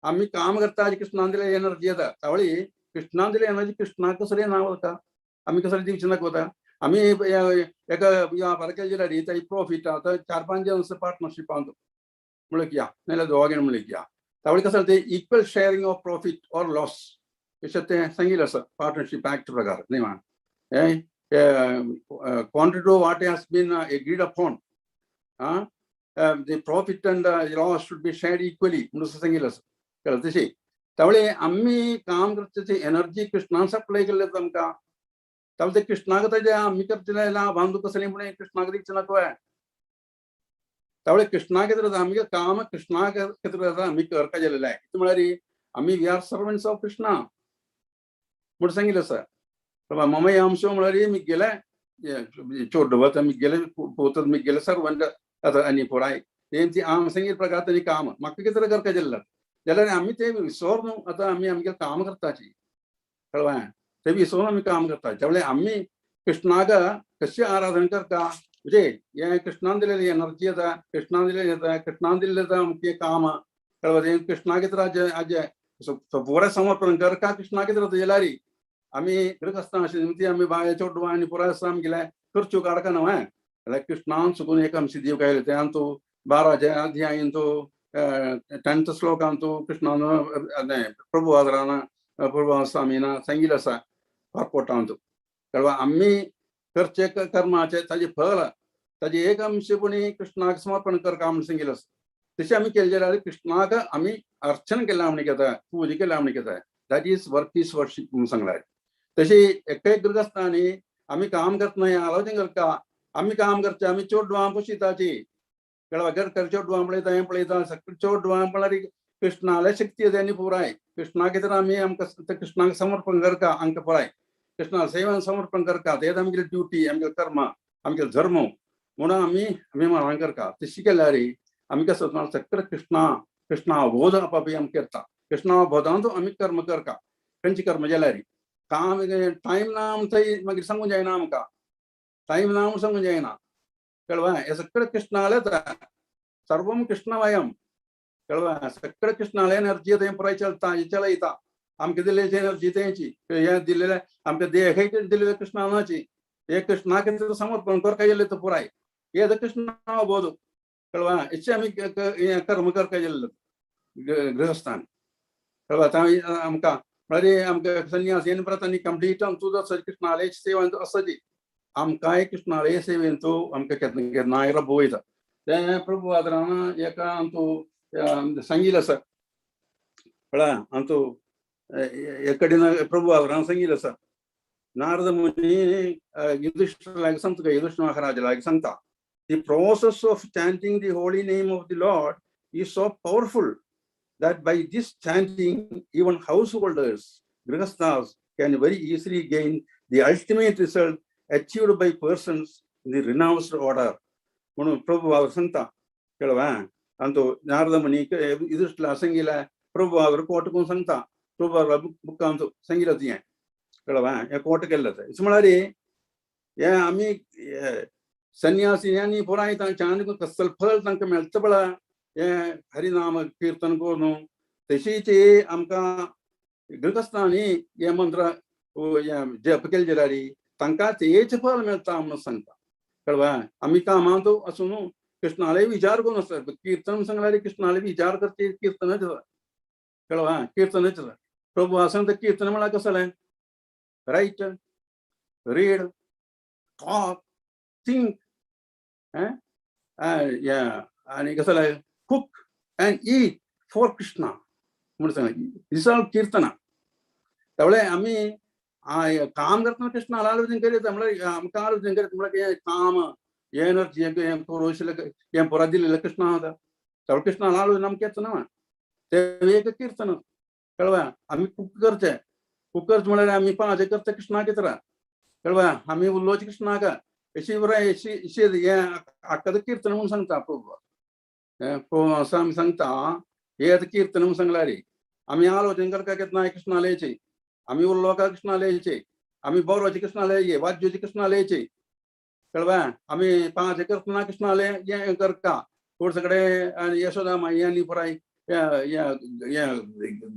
आमी काम करता कृष्णान दिले एनर्जी येता तावळी कृष्णान दिले एनर्जी कृष्णाक कसले नांव वता आमी कसले दिवचे नाका वता. आमी एका व्यापार केले जाल्यार ताजी प्रॉफीट आतां 4-5 जण पार्टनरशिपांत म्हणल्यार नाल्यार दोगां म्हणल्यार तावळी कसं ते equal sharing of profit or loss अशें तें सांगिल्लें आसा पार्टनरशीप एक्ट प्रकार न्ही मा. Contrary to what has been agreed upon, the profit and loss should be shared equally म्हणून सांगिल्लें आसा कळ्ळें. तशें तावळी आमी काम करता ती एनर्जी कृष्णान सप्लाय केल्ले आमकां. तावळी ते कृष्णाक ताजे आमी करतले लाभांतू कसलें म्हण कृष्णाक दिवचें नाका. तावळी कृष्णाक कितें आमगे काम कृष्णाक कितें आमी करपा गेलेलें कितें म्हळ्यार आमी we are servants of Krishna म्हूण सांगिल्लें आसा. ममय अंशो म्हळ्यार मी गेले चोडवत मी गेले पोतत मी गेले सर्वंट आतां आनी पुराय तेंची आम सांगिल्ले प्रकार तांणी काम म्हाका कितें करपा गेल्लें जाल्यार आमी ते विसर न्हू. आतां आमी आमगे काम करताची कळवा. ते विसरून आमी काम करता. त्यावेळे आमी कृष्णाक कशें आराधन करता म्हणजे हे कृष्णान दिलेली एनर्जी येता कृष्णान दिलेली येता कृष्णान दिल्लें आमचें काम कळवा. तें कृष्णाक कितें आजे पुराय समर्पण करता कृष्णाक कितें जाल्यार आमी गृहस्थ निमती आमी बाय चोडवा आनी पुराय आसा आमगेलें करच्यो काडका न्हू जाल्यार कृष्णान चुकून एक आमची देव कायले ते आमचो 12 अध्यायंतु 10th श्लोकांतु कृष्णान प्रभु आदरान प्रभु स्वामीन सांगिल्लें आसा पारपोटांतु कळवा. आमी करचे कर्माचे ताजे फल ताजे एक अंश पुणी कृष्णाक समर्पण करका म्हूण सांगिल्लें आसा. तशें आमी केलें जाल्यार कृष्णाक आमी अर्चन केलां म्हण घेता पूजा केल्या म्हण घेता that is work is worship म्हूण सांगलां. तशें एक एक गृहस्थांनी आमी काम करतना हें आलोचन करता आमी काम करचे आमी चोडवां पोशिताची कळवा. घर कर चोडवां पळयता हें पळयता सगळें चोडवां म्हळ्यार कृष्णाले शक्ती येता न्ही पुराय कृष्णाक कितें आमी आमकां कृष्णाक समर्पण करता आमकां पुराय कृष्णा सेवन समर्पण करता तेच आमगेली ड्युटी आमगेलें कर्म आमगेलो धर्म म्हणून आमी आमी मरण करता. तशी केल्यार आमी कसो सगळें कृष्णा कृष्णा अवबोध आपापी आमी करता. कृष्णा अवबोधांत आमी कर्म करता खंयचें कर्म जाल्यार काम टायम ना आमचो मागीर सांगूंक जायना आमकां टायम ना म्हूण सांगूंक जायना कळवा. हें सगळें कृष्णालेंच सर्वम कृष्णमयम कळवा. सगळें कृष्णाले एनर्जी तें पुराय चलता चलयता आमकां दिल्ले एनर्जी तेंची हें दिल्लें आमकां देहय दिल्लें कृष्णानाची हे कृष्णाक समर्पण करपा गेल्लें तो पुराय हे कृष्ण अवबोध कळवा. हेचे आमी हें कर्म करपा गेल्लें गृहस्थान कळवा. आमकां म्हळ्यार आमकां संन्यास येन परत आनी कंप्लीट आमचो कृष्णाले सेवेंत आसची आमकांय कृष्णाले सेवेंतू आमकां केन्ना केन्नाय रब्बो वयता तें प्रभु आदरान एका आमचो सांगिल्लें आसा कळ्ळा. आमचो एकडेन प्रभु आदरान सांगिल्लें आसा नारद मुनी युधिष्ठिर सांगता युधिष्ठिर महाराज लागीं सांगता the process of chanting the holy name of the Lord is so powerful that by this chanting even householders, grihasthas, can very easily gain the ultimate result achieved by persons in the renounced order. म्हणून प्रभु அவர் सांगता कळवा. अंतु नारद मुनी युधिष्ठिर सांगिल्लें प्रभु அவர் कोटकून सांगता प्रभु our book अंतु सांगिल्लें तुवें कळवा. हें कोट केल्लें तें म्हळ्यार हें आमी सन्यासी पुराय तांच्या कसल फल तांकां मेळटा पळय हें हरिनाम कीर्तन करून तशीच आमकां गृहस्थांनी हे मंत्र जप केले जाल्यार तांकां तेच फल मेळटा म्हणून सांगता कळवा. आमी कामांत आसूं न्हू कृष्णाले विचार करून आसता कीर्तन सांगल्यार कृष्णाले विचार करचे कीर्तनच कळवा कीर्तनच. प्रभू सांगता कीर्तन म्हळ्यार कसलें? रायट, रीड, टॉक, थिंक, आनी कसलें cook and eat for Krishna म्हणून सांगलें. This all कीर्तना. त्यावेळे आमी काम करतना कृष्ण आलोचन करीत म्हळ्यार आमकां आलोचन करीत म्हळ्यार हें काम, हें एनर्जी, हें पुरोशिल्लें, हें पुरा दिलेलें कृष्णा आसा. त्यावेळे कृष्ण आलोचन आमकां येता ना, तें एक कीर्तन. कळवा? आमी कुक करचें, कुक करचें म्हळ्यार आमी पांच करता कृष्णाक येता. कळवा? आमी उलोवचें कृष्णाक अशी बरें अशी अशी हें आक्कां कीर्तन म्हणून सांगता प्रभू. प्रभू असं आमी सांगता, हे आतां कीर्तन म्हणून सांगला रे. आमी आलोचन करता केन्ना कृष्णालयाचे, आमी उलोवका कृष्णालयाचे, आमी बरोवचे कृष्णालयाचे, वाद्योचे कृष्णालयाचे. कळवा? आमी पांच करतना कृष्णालय हें करता. थोड सगळे आनी यशोदा माई आनी पुराय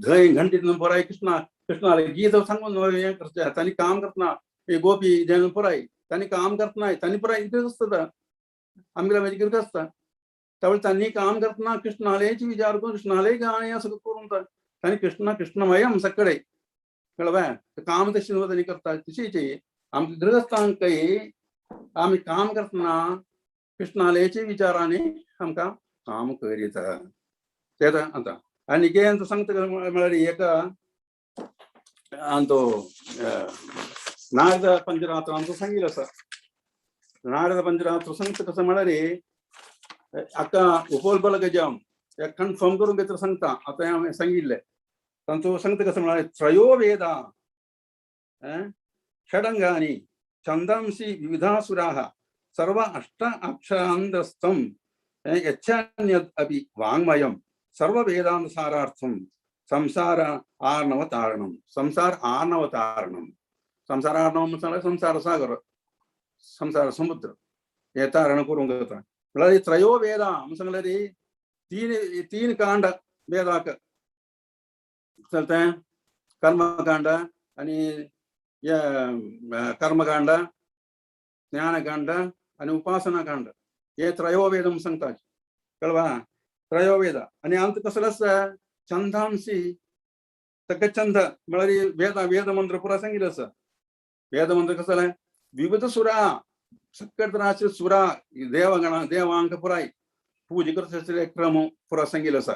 धंय घंटीत पुराय कृष्णा कृष्णाले गीत सांगून हें करचें. तांणी काम करतना हे गोपी जें पुराय तांणी काम करतना तांणी पुराय कितें आसता आमगेल्या मागीर कितें आसता. त्यावेळी तांणी काम करतना कृष्णालयाची विचार करून कृष्णालय गाणें सगळें करून तांणी कृष्ण कृष्णमयम सगळे. कळवा? काम तशें न्हू तांणी करता. तशीच आमकां गृहस्थांकय आमी काम करतना कृष्णालयाच्या विचारांनी आमकां काम करीत तें आतां. आनी कितें सांगता म्हळ्यार एका तो नारद पंचरात्र आमचो सांगिल्लो आसा. नारद पंचरात्र सांगता कसं म्हळ्यार आतां उपोलबल गजम कन्फर्म करून घेतलं सांगता. आतां हांवें सांगिल्लें तांचो सांगता कसं म्हळ्यार त्रयो वेदा षडंगानि छंदांसि विविधासुराः सर्व अष्ट अक्षरांधस्थं यच्चान्यद् अपि वाङ्मयं सर्व वेदांत सारार्थं संसार आर्णवतारणं. संसार आर्णवतारणं, संसार आर्णव म्हळ्यार संसार सागर, संसार समुद्र हे तारण करूंक जाता. म्हळ्यार त्रयो वेदा म्हणून सांगल्यार तीन तीन कांड वेदाक चलता, कर्मकांड आनी कर्मकांड, ज्ञानकांड आनी उपासनाकांड, हे त्रयो वेद म्हणून सांगता. कळवा? त्रयो वेद. आनी आमकां कसलो आसा छंदांसी सगळे छंद म्हळ्यार वेद वेद मंत्र पुरा सांगिल्लो आसा. वेद मंत्र कसलें? विविध सुरा सगळे तराचे सुरा देवगण देवांक पुराय पूजा करचे क्रम पुरा सांगिल्लो आसा.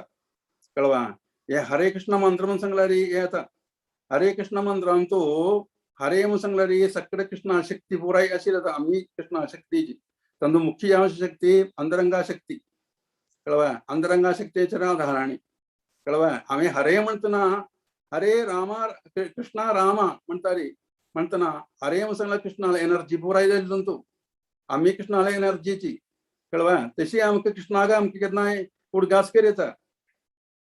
कळवा? हे हरे कृष्ण मंत्र म्हणून सांगल्यार हे आतां हरे कृष्ण मंत्रांतू हरे म्हणून सांगल्यार सगळे कृष्ण शक्ती पुराय आशिल्ली आतां आमी कृष्ण शक्तीची तांचो मुख्य शक्ती अंतरंगा शक्ती. कळवा? अंतरंगा शक्तीचे राधाराणी. कळवा? आमी हरे म्हणतना हरे रामा कृष्ण रामा म्हणतारी म्हणतना हरे म्हणून सांगल्यार कृष्णाला एनर्जी पुराय जाली तांतू आमी कृष्णाला एनर्जीची. कळवा? तशी आमकां कृष्णाक आमकां केन्नाय उडगास करीता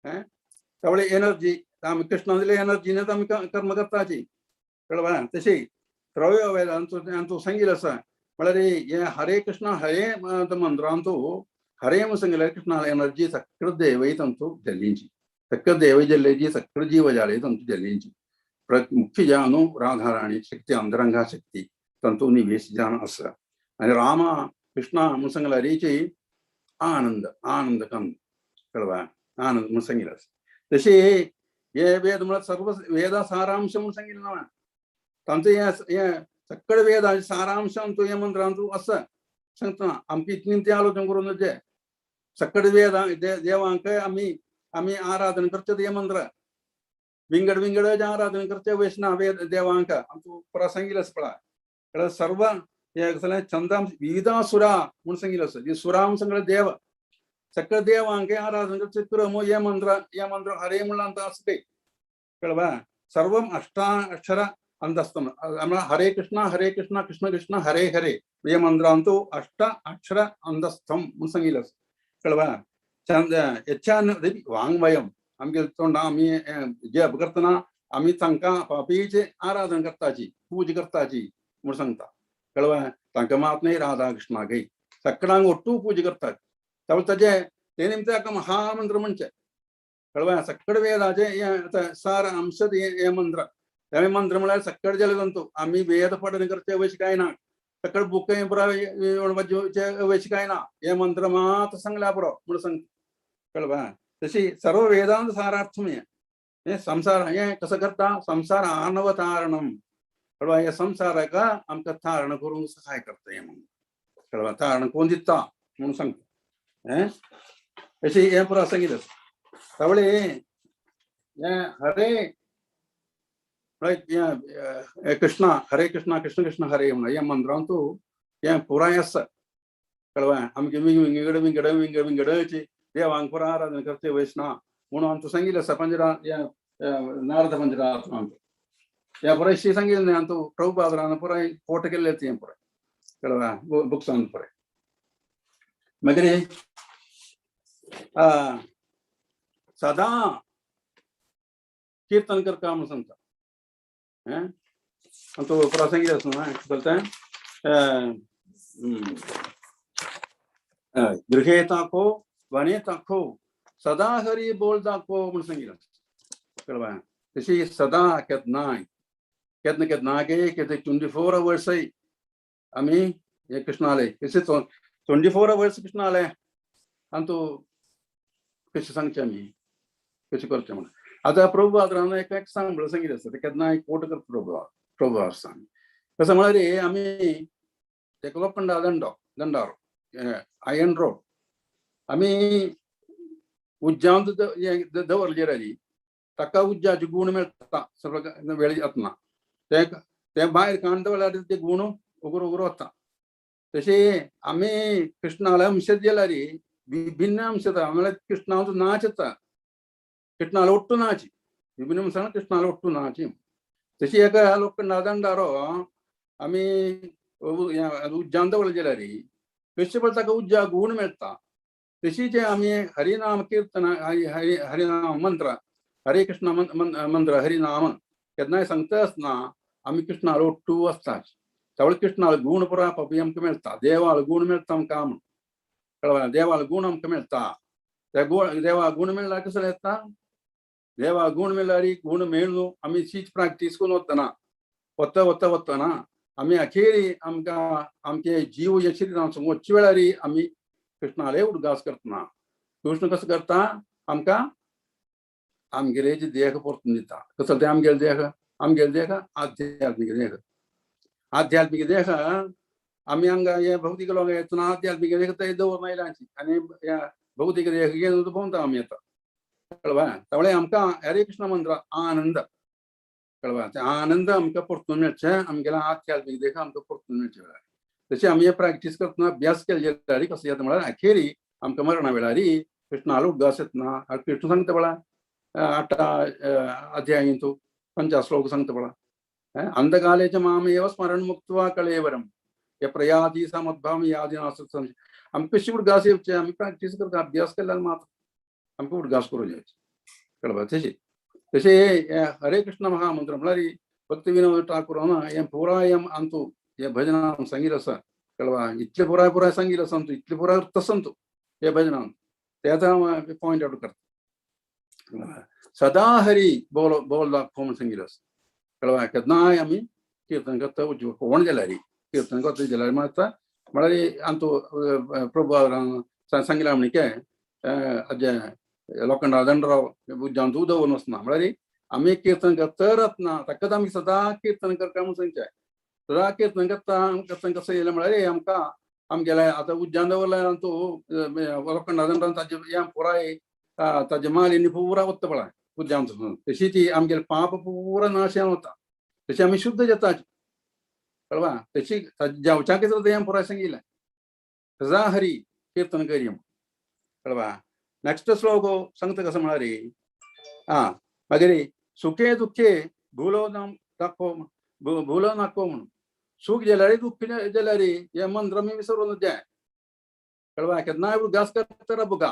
त्यावेळे एनर्जी आमी कृष्णांतली एनर्जीनच आमी कर्म करताची. कळवा? तशी त्रयो वेदांचो आमचो सांगिल्लो आसा. म्हळ्यार हे हरे कृष्ण हरे मंत्रांतू हरे म्हणून सांगिल्ल्यार कृष्णाला एनर्जी सगळं देवय तांचो जल्लींची, सगळं देवय जल्लेची, सगळं जीव जाले तांचो जल्लींची मुख्य जानु राधाराणी शक्ती अंतरंगा शक्ती तांचो निवेश जावन आसा. आनी रामा कृष्णा म्हणून सांगल्यार आनंद आनंद कंद. कळवा? आनंद म्हणून सांगिल्लो आसा. तशी हे वेद म्हळ्यार सर्व वेदा सारांश म्हणून सांगिल्लें ना तांचो हे सगळे वेद सारांश आमचो हे मंत्रांतू आसा सांगता. आमकां इतली ते आलोचन करून जे सगळे वेद देवांक आमी आमी आराधना करचे ते मंत्र विंगड विंगड आराधना करचे वैष्णव वेद देवांक आमचो पुरा सांगिल्लें आसा. पळय सर्व हे कसलें छंदांश विविधासुरा म्हणून सांगिल्लें आसा. सुरा म्हणून सांगलें देव सगळे देवांक आराधना करचे क्रम हे मंत्र हे मंत्र हरे म्हणल्यार आमकां आसा ते. कळवा? सर्वम अष्टाक्षर अंतस्थम हरे कृष्ण हरे कृष्ण कृष्ण कृष्ण हरे हरे हे मंत्रांतू अष्ट अक्षर अंतस्थम म्हणून सांगिल्लें आसा. कळवा? छंद यच्छान वाङ्मयम आमगे तोंडा आमी जप करतना आमी तांकां पापीचे आराधना करताची पूजा करताची म्हणून सांगता. कळवा? तांकां मात न्हय राधा कृष्णाकय सगळ्यांक ಒಟ್ಟು पूजा करतात. त्यावेळी ताजे ते निमतान ताका महामंत्र म्हणचे. कळवा? सगळे वेदाचे हे सार अंश हे मंत्र. हे मंत्र म्हळ्यार सगळे जाले तांचो आमी वेद पठन करचे अवश्य काय ना, सगळे बुक अवश्य काय ना, हे मंत्र मात सांगल्या पुरो म्हणून सांगता. कळवा? तशी सर्व वेदांत सारार्थम हे हें संसार हें कसो करता संसार आनवतारणम कळवा ह्या संसाराक आमकां तारण करूंक सहाय करता हें म्हणून कळवा तारण करून दिता म्हणून सांगता हें अशें हें पुरो सांगितलें तवळे हें हरे हें कृष्णा हरे कृष्णा कृष्ण कृष्ण हरे म्हणून ह्या मंत्रांतू हें पुराय आसा कळवा आमगे विंगड विंगड विंगड विंगडची देवांक पुरा आराधना करते वैष्णव म्हणून आमचो सांगितलें आसा पंजरा ह्या नारद पंजरा आमचो ह्या पुराय शी सांगितलें न्ही आमचो प्रभुपादरान पुराय कोट केल्लें हें पुराय कळवा बुक्सान पुराय मागीर सदां कीर्तन करता म्हणून सांगता हें आमचो पुरा सांगितलें आसा न्हय चलता गृहे ताको वने ताको सदा हरी बोल दाखो म्हणून सांगितलं कळवा तशी सदा केन्नाय केन्ना केन्ना गे केन्ना 24 अवर्सय आमी हे कृष्णाले कशें 24 अवर्स कृष्णाले आनी तूं कशें सांगचें आमी कशें करचें म्हणून आतां प्रभु आदरान एक एक सांग म्हणून सांगितलें आसता तें केन्नाय कोट करता प्रभु प्रभु सांग कसं म्हळ्यार आमी एक लोखंडा दंडो दंडार आयर्न रोड आमी उज्जांत दवरले जाल्यार ताका उज्जाचे गूण मेळटा सगळो वेळ वतना ते ते भायर काण दवरल्यार ते गूण उगरो उगरो वता तशें आमी कृष्णाला अंश जाल्यार विभिन्न अंश म्हळ्यार कृष्णाचो नाच येता कृष्णाला ఒట్టు नाच विभिन्न अंशान कृष्णाला ఒట్టు नाच तशी एका लोखंडा दंडारो आमी उज्जान दवरले जाल्यार कशें पळय ताका उज्जा गूण मेळटा तशी जे आमी हरिनाम कीर्तन हरि हरि हरिनाम मंत्र हरे कृष्ण मंत्र हरिनाम केन्नाय सांगता आसतना आमी कृष्णालो ఒట్టు आसता त्यावेळी कृष्णालो गूण पुरा पपी आमकां मेळटा देवालो गूण मेळटा आमकां म्हूण कळ्ळें देवालो गूण आमकां मेळटा त्या गुण देवा गूण मेळ्ळ्यार कसो येता देवा गूण मेळ्ळ्यार गूण मेळ्ळो आमी शीच प्रॅक्टीस करून वतना वता वता वतना आमी अखेरी आमकां आमचे जीव हे शरिरान वचचे वेळार आमी कृष्णाले उडगास करतना कृष्ण कसो करता आमकां आमगेले जे देह परतून दिता कसो ते आमगेले देह आमगेले देह आध्यात्मीक देह आध्यात्मीक देह आमी हांगा हे भौतीक लोक येतना आध्यात्मीक देह ते दवरना आयलांची आनी ह्या भौतीक देह घेवन भोंवता आमी आतां कळवा त्यामुळे आमकां हरे कृष्ण मंत्र आनंद कळवा ते आनंद आमकां परतून मेळचें आमगेल्या आध्यात्मीक देह आमकां परतून मेळचे वेळार तशें आमी प्रॅक्टीस करतना अभ्यास केले जाल्यार कसं येता म्हळ्यार अखेरी आमकां मरणा वेळार कृष्णालो उडगास येतना कृष्ण सांगता पळय आठा अध्यायंतु पंचाश्लोक सांगता पळय अंधकाले च मामेव स्मरण मुक्त्वा कळेवरम हे प्रयाती समद्भाव यादी नासत आमकां कशी उडगास येवचे आमी प्रॅक्टीस करता अभ्यास केल्यार मात्र आमकां उडगास करूं जाय कळपा तशें तशें हरे कृष्ण महामंत्र म्हळ्यार भक्ती विनोद ठाकूर हें पुराय अंतु हे भजनान सांगितलं आसा कळवा इतले पुराय पुराय सांगितलं आसा इतले पुराय अर्थ संतू हे भजनान ते आतां पॉयंट आउट करता सदा हरी बोल बोल दाखो म्हणून सांगितलं आसा कळवा केन्नाय आमी कीर्तन करता कोण जाल्यार कीर्तन करता जाल्यार मात्र म्हळ्यार अंतू प्रभु सांगितलं म्हणके अज्जे लोखंडा दंडराव उज्जान दूद दवरून वचना म्हळ्यार आमी कीर्तन करतरच ना ताकाच आमी सदां कीर्तन करता म्हणून सांगचें सदां कीर्तन करता कीर्तन कसं येयलें म्हळ्यार आमकां आमगेलें आतां उज्जान दवरलें तूं लोखंडा दंडान ताजे हें पुराय ताजे मालिनी पुरा वता पळय उज्जान तशी ती आमगेलें पाप पुरा नाश वता तशी आमी शुद्ध जाता कळवा तशी जेवच्याक हें पुराय सांगिल्लें सदा हरी कीर्तन करी कळवा नेक्स्ट श्लोक सांगता कसं म्हळ्यार आं मागीर सुखे दुःखे भुलो दाखो भुलो नाको म्हणून सुख जाल्यार दुःख जाल्यार हे मंत्र मी विसरून जाय कळवा केन्नाय उडगास करता बुका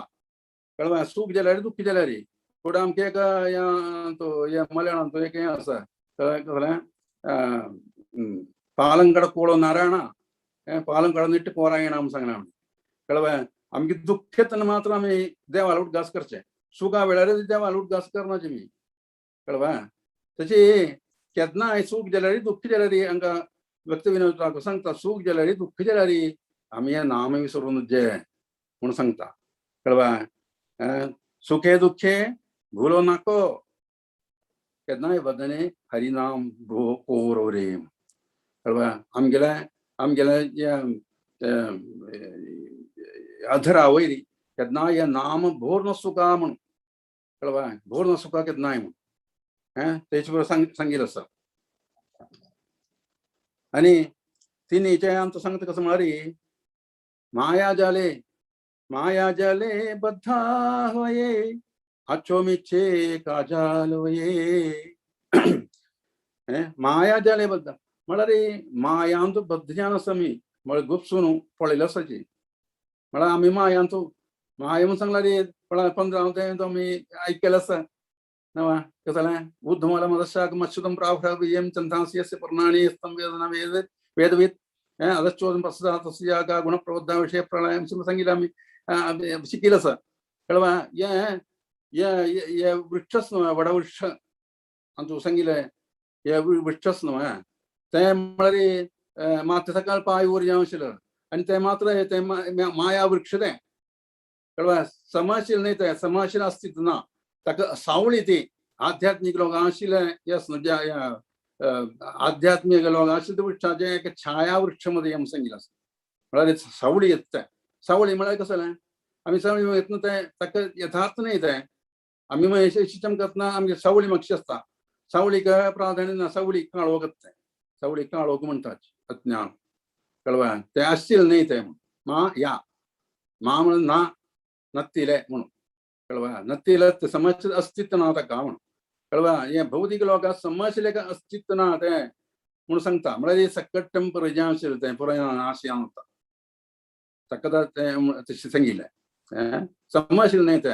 कळवा सुख जाल्यार दुःख जाल्यार फुडें आमगे एक तो हे मलयाळम तो एक हें आसा कसलें पालंकड कोळो नारायण पालंकड निट्ट पोरायण म्हूण सांगलां कळवा आमगे दुःख येतना मात्र आमी देवाला उडगास करचें सुखा वेळार देवाला उडगास करनाचे मी कळवा तशी केन्नाय सुख जाल्यार दुःख जाल्यार हांकां भक्ती विनोद ठाकूर सांगता सुख जाल्यार दुःख जाल्यार आमी हें नाम विसरून जे म्हणून सांगता कळवा सुखे दुःखे भुलो नाको केन्नाय वदने हरिनाम भो कोरो रे. कळवा आमगेले आमगेले अधरा वयर केन्ना हे नाम भोर नसुका म्हणून. कळवा भोर नसुका केन्नाय म्हणून हें तेचे बरोबर सांगिल्लें आसा. आनी तिनीचे आमचो सांगता कसो म्हळ्यार माया जाले माया जाले बद्धा होये आचो मिचे काजाल होये. माया जाले बद्धा म्हळ्यार मायांत बद्ध जावन आसा आमी, म्हळ्यार गुपसून पळयलें आसाची. म्हळ्यार आमी मायांत माया म्हूण सांगल्यार पळय 15 तें आमी आयकलें आसा नवा कसं जालें उद्धमाला मदशाक मच्छुतं प्राहुरयं चन्दांसि यस्य पर्णानि यस्तं वेद न वेद वेदवित् अधश्चोदं प्रसदा तस्या का गुणप्रबुद्धा विषय प्रलयं सिंह सांगितलं आम्ही शिकिलं असं. कळवा हे हे वृक्षच न्हय वडवृक्ष आमचं सांगितलं हे वृक्षच न्हय तें म्हळ्यार मात्र सकाळ पांय वर जावन आशिल्लो आनी तें मात्र तें माया वृक्ष तें. कळवा समाशील न्हय तें, समाशील अस्तित्व ना, ताका सावळी ती आध्यात्मीक लोक आशिल्लें यस आध्यात्मीक लोक आशिल्ले वृक्षाचें एक छाया वृक्ष मध्ये आमी सांगिल्लें आसा. म्हळ्यार सावळी येता तें. सावळी म्हळ्यार कसं जालें आमी सावळी येतना तें ताका यथार्थ न्हय तें. आमी मागीर शिक्षण करतना आमगे सावळी मातशी आसता, सावळीक प्राधान्य ना, सावळी काळोख तें, सावळी काळोख म्हणटात अज्ञान. कळवा तें आशिल्लें न्हय तें. मा या मा म्हणून ना नत्तिले म्हणून. कळवा नत्तिले ते समज अस्तित्व ना ताका म्हणून. कळवा हे भौतिक लोकांक समजले का अस्तित्व ना तें म्हणून सांगता. म्हळ्यार हे सकट टेंपर जें आशिल्लें तें पुराय नाश जावन वता ताका तें तशें सांगिल्लें. समजलें न्हय तें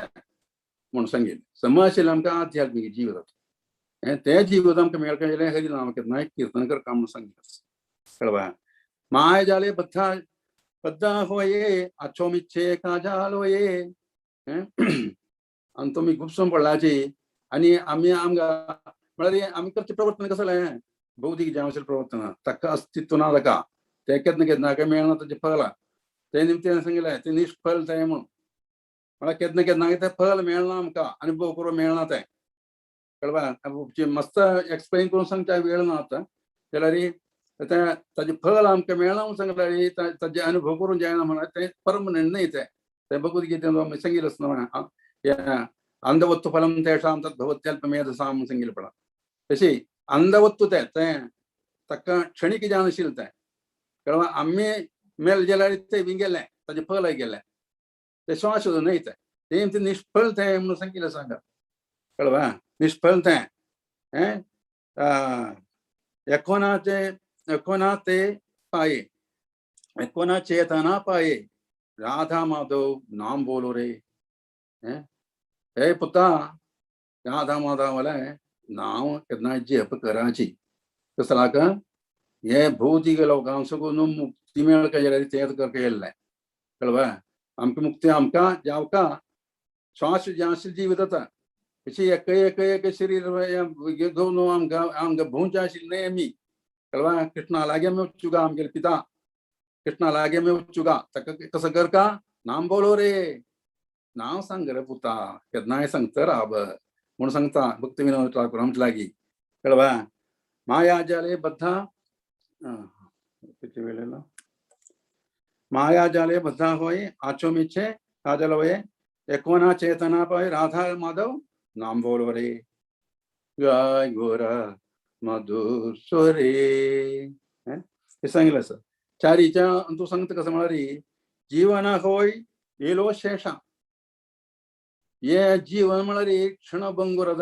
म्हणून सांगिल्लें. समजलें आमकां आध्यात्मीक जीव जाता तें जीव आमकां मेळका जाल्यार हरी नाम केन्नाय कीर्तन करता म्हणून सांगिल्लें. कळवा माय जाले बद्धा बद्धा होये आछो मिच्छे काजाल होये. आनी तुमी गुपसून पडलाची आनी आमी आमकां म्हळ्यार आमी करचें प्रवर्तन कसलें जालें भौतीक जें आशिल्लें प्रवर्तन ताका अस्तित्व ना ताका तें केन्ना केन्ना काय मेळना ताचें फल तें निमतान सांगिल्लें तें निष्फल तें म्हणून. म्हळ्यार केन्ना केन्ना तें फल मेळना आमकां अनुभव करूंक मेळना तें. कळवा मस्त एक्सप्लेन करून सांगच्या वेळ ना आतां. जाल्यार तें ताजें फल आमकां मेळना म्हणून सांगल्यार ताजे अनुभव करूंक जायना म्हणल्यार तें परमनंट न्हय तें. तें भगवद्गीतेन आमी सांगिल्लें आसना अंधवत्तु फलं तेषां तद् भवत्यल्पमेधसां म्हणून सांगिल्लें पळय. तशी अंधवत्तु तें तें ताका क्षणीक जावन आशिल्लें तें. कळवा आमी मेल जाल्यार तें विंगेलें ताजें फल गेलें तें श्वास न्हय तें तें तें निष्फल तें म्हणून सांगिल्लें सांगा. कळवा निष्फल तें एकोनाचे एकोना ते पाये एकोना चेतना पाये राधा माधव नाम बोलो रे. हे पुता राधा माधव वाले नाव केन्ना जप कराची कसं का हे भौतिक लोकांसो मुक्ती मेळका जाल्यार तें करका येयल्लें. कळवा आमकां मुक्ती आमकां जावका श्वास जास्त जीव जाता अशी एक एक एक शरीर घेवन आमकां आमकां भोंवचें आशिल्लें न्हय आमी. कळवा कृष्णा लागे आमी वचुगा आमगेले पिता कृष्णा लागे आमी वचुगा ताका कसो करका नाम बोलो रे नांव सांग रे पुता केन्नाय सांगता राब म्हणून सांगता भक्ती विनोद ठाकूर आमचे लागीं. कळवा माया जाले बद्धा किती वेळ माया जाले बद्धा होय आचो मिच्छे काजल होय एकोना चेतना पाय राधा माधव नाम बोलो रे गाय गोरा मधुर स्वरे. हे सांगितलं सर चारीच्या तूं सांगता कसं म्हळ्यार जीवना होय येलो शेषा हे जीवन म्हळ्यार क्षणभंगुर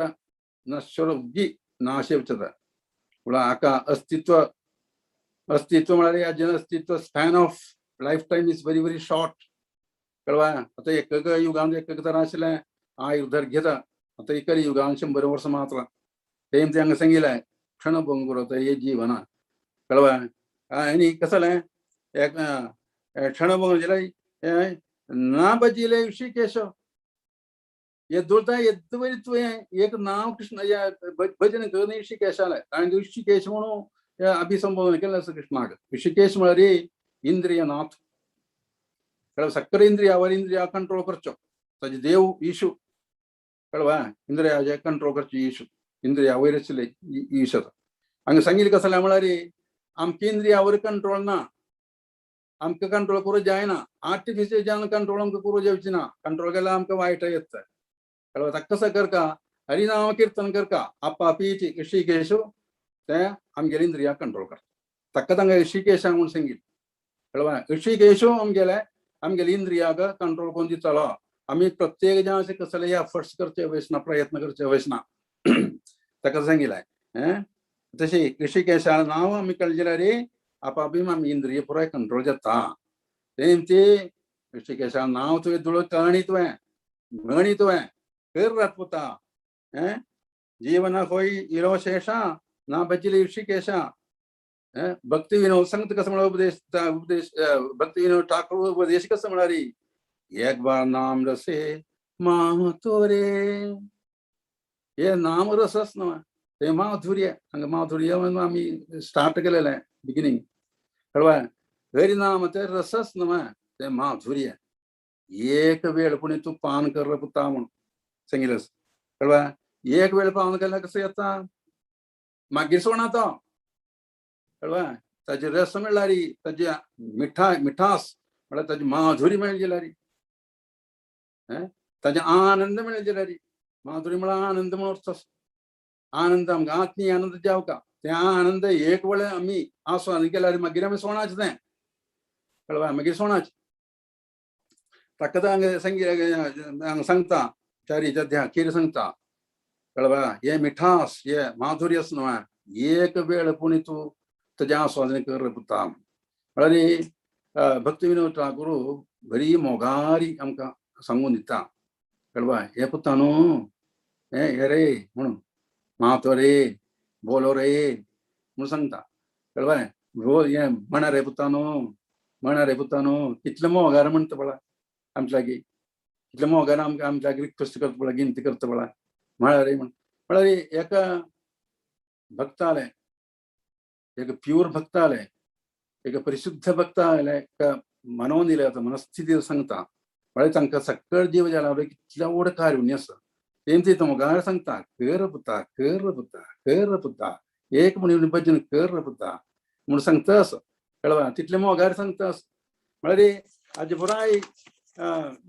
नश्वर नाश वचता. म्हळ्यार हाका अस्तित्व अस्तित्व म्हळ्यार जन अस्तित्व span of life time is very very short. कळवा आतां एक युगान एक तरा आशिल्लें आयुर्दैर्घ्यता आतां एका युगान 100 वर्सां मात्र तें तें हांगा सांगिल्लें क्षणभंगुर हे जीवना. कळवा आनी कसं जालें एक क्षणभंगुर जाल्यार ना भजिले ऋषिकेश हे दुर्दा येद्दवरी तुवें एक नाव कृष्ण भजन करून ऋषिकेशालें ताणें ऋषिकेश म्हणून अभिसंबोधन केलें आसा कृष्णाक. ऋषिकेश म्हळ्यार इंद्रियनाथ. कळवा सಕ್ಕर इंद्रिया वर इंद्रिया कंट्रोल करचो ताजे देव ईशु. कळवा इंद्रियाचे कंट्रोल करचो ईशु. इंद्रिया वयर आशिल्ले ईश आसा. हांगा सांगिल्लें कसलें म्हळ्यार आमकां इंद्रिया वयर कंट्रोल ना, आमकां कंट्रोल करूं जायना, आर्टिफिशियल जावन कंट्रोल आमकां करूं जावची ना, कंट्रोल केल्यार आमकां वायट येता. कळ्ळें? ताका कसो करका, हरिनाम कीर्तन करका, आपापीची ऋषिकेशू ते आमगेले इंद्रिया कंट्रोल करता. ताका तांकां ऋषिकेशा म्हूण सांगिल्लें. कळ्ळें? ऋषिकेशू आमगेले आमगेले इंद्रियाक कंट्रोल करून दितलो. आमी प्रत्येक जाण अशें कसले एफर्ट्स करचे वयसना, प्रयत्न करचे वयसना, ताका सांगिल्लें. तशी ऋषिकेशा नांव आमी कळ्ळें जाल्यार आपापी आमी इंद्रिय पुराय कंट्रोल जाता. तें ती ऋषिकेशा नांव तुवें दुळ कळणी तुवें म्हणी तुवें कर रातपुता. जीवन होय इलो शेषा ना बचिली ऋषिकेशा. भक्ती विनोद सांगता कसं म्हळ्यार उपदेश, उपदेश भक्ती विनोद ठाकूर उपदेश कसं म्हळ्यार एक बार नाम रसे माधुरे, हे नाम रसच न्हय ते माधुर्य. हांगा माधुर्य म्हणून आमी स्टार्ट केलेलें बिगिनींग. कळ्ळें? हरी नाम ते रसच न्हय ते माधुर्य. एक वेळ पुणी तूं पान कर पुता म्हूण सांगिल्लें. कळ्ळें? एक वेळ पान केल्यार कसं येता, मागीर सोणा तो. कळ्ळें? ताजे रस म्हणल्यार ताजी मिठा मिठास म्हळ्यार ताजी माधुरी मेळ्ळी जाल्यार, ताजे आनंद मेळ्ळी जाल्यार, माधुरी म्हळ्यार आनंद म्हणून अर्थ आसा. आनंद आमकां आत्मीय आनंद जावका, ते आनंद एक वेळ आमी आस्वादन केल्यार मागीर आमी सोणाचें तें. कळ्ळें? मागीर सोणाचें. ताका हांगा हांगा सांगता चारीच्या अध्याय सांगता. कळ्ळें? हे मिठास हे माधुर्य न्हय एक वेळ पुणी तूं ताजें आस्वादन कर पुता. म्हळ्यार भक्ती विनोद ठाकूर बरी मोगारी आमकां सांगून दिता. कळ्ळें? हे पुता न्हू, हे रे म्हणून मातो रे बोलो रे म्हणून सांगता. कळ्ळें? बोल हे म्हणा रे पुता न्हू, म्हणा रे पुता न्हू, कितले मोगार म्हणटा पळय आमच्या लागीं, कितले मोगार आमकां आमच्या लागीं रिक्वेस्ट करता पळय, गिनती करता पळय, म्हळ्यार रे म्हण. म्हळ्यार एका भक्ताले, एक प्यूर भक्ताले, एक परिशुद्ध भक्ताले एका मनोनिलय मनस्थिती सांगता. म्हळ्यार तांकां सकळ जीव जाला कितल्या व्हड कारुण्य आसा. तें ती मोगार सांगता, कर पुता, कर पुता, कर पुता, एक म्हणून भजन कर पुता म्हूण सांगता असो. कळ्ळें? तितले मोगार सांगता असो. म्हळ्यार हाजे पुराय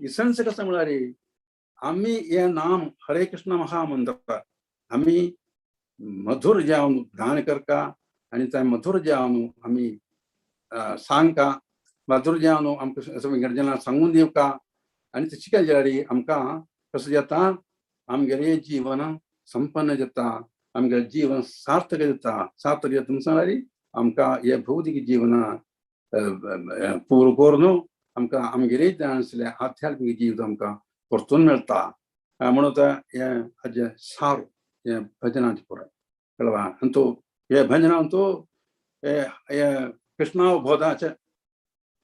इसन्स कसो म्हळ्यार आमी हें नाम हरे कृष्ण महामंत्र आमी मधुर जावन गान करका आनी त्या मधुर जावन आमी सांगका, मधुर जावन आमकां विंगड सांगून दिवका. आनी तशें केलें जाल्यार आमकां कसो जाता, आमगेलें जीवन संपन्न जाता, आमगेलें जीवन सार्थक जाता. सार्थक जाता म्हळ्यार आमकां हे भौतीक जीवन पूर्ण करून आमकां आमगेलें जाण आसलें आध्यात्मीक जीवित आमकां परतून मेळटा. म्हणून हें हाजें सार हें भजनाचें पुराय. कळ्ळें? आनी तो हे भजनान तो हे कृष्णावबोधाचें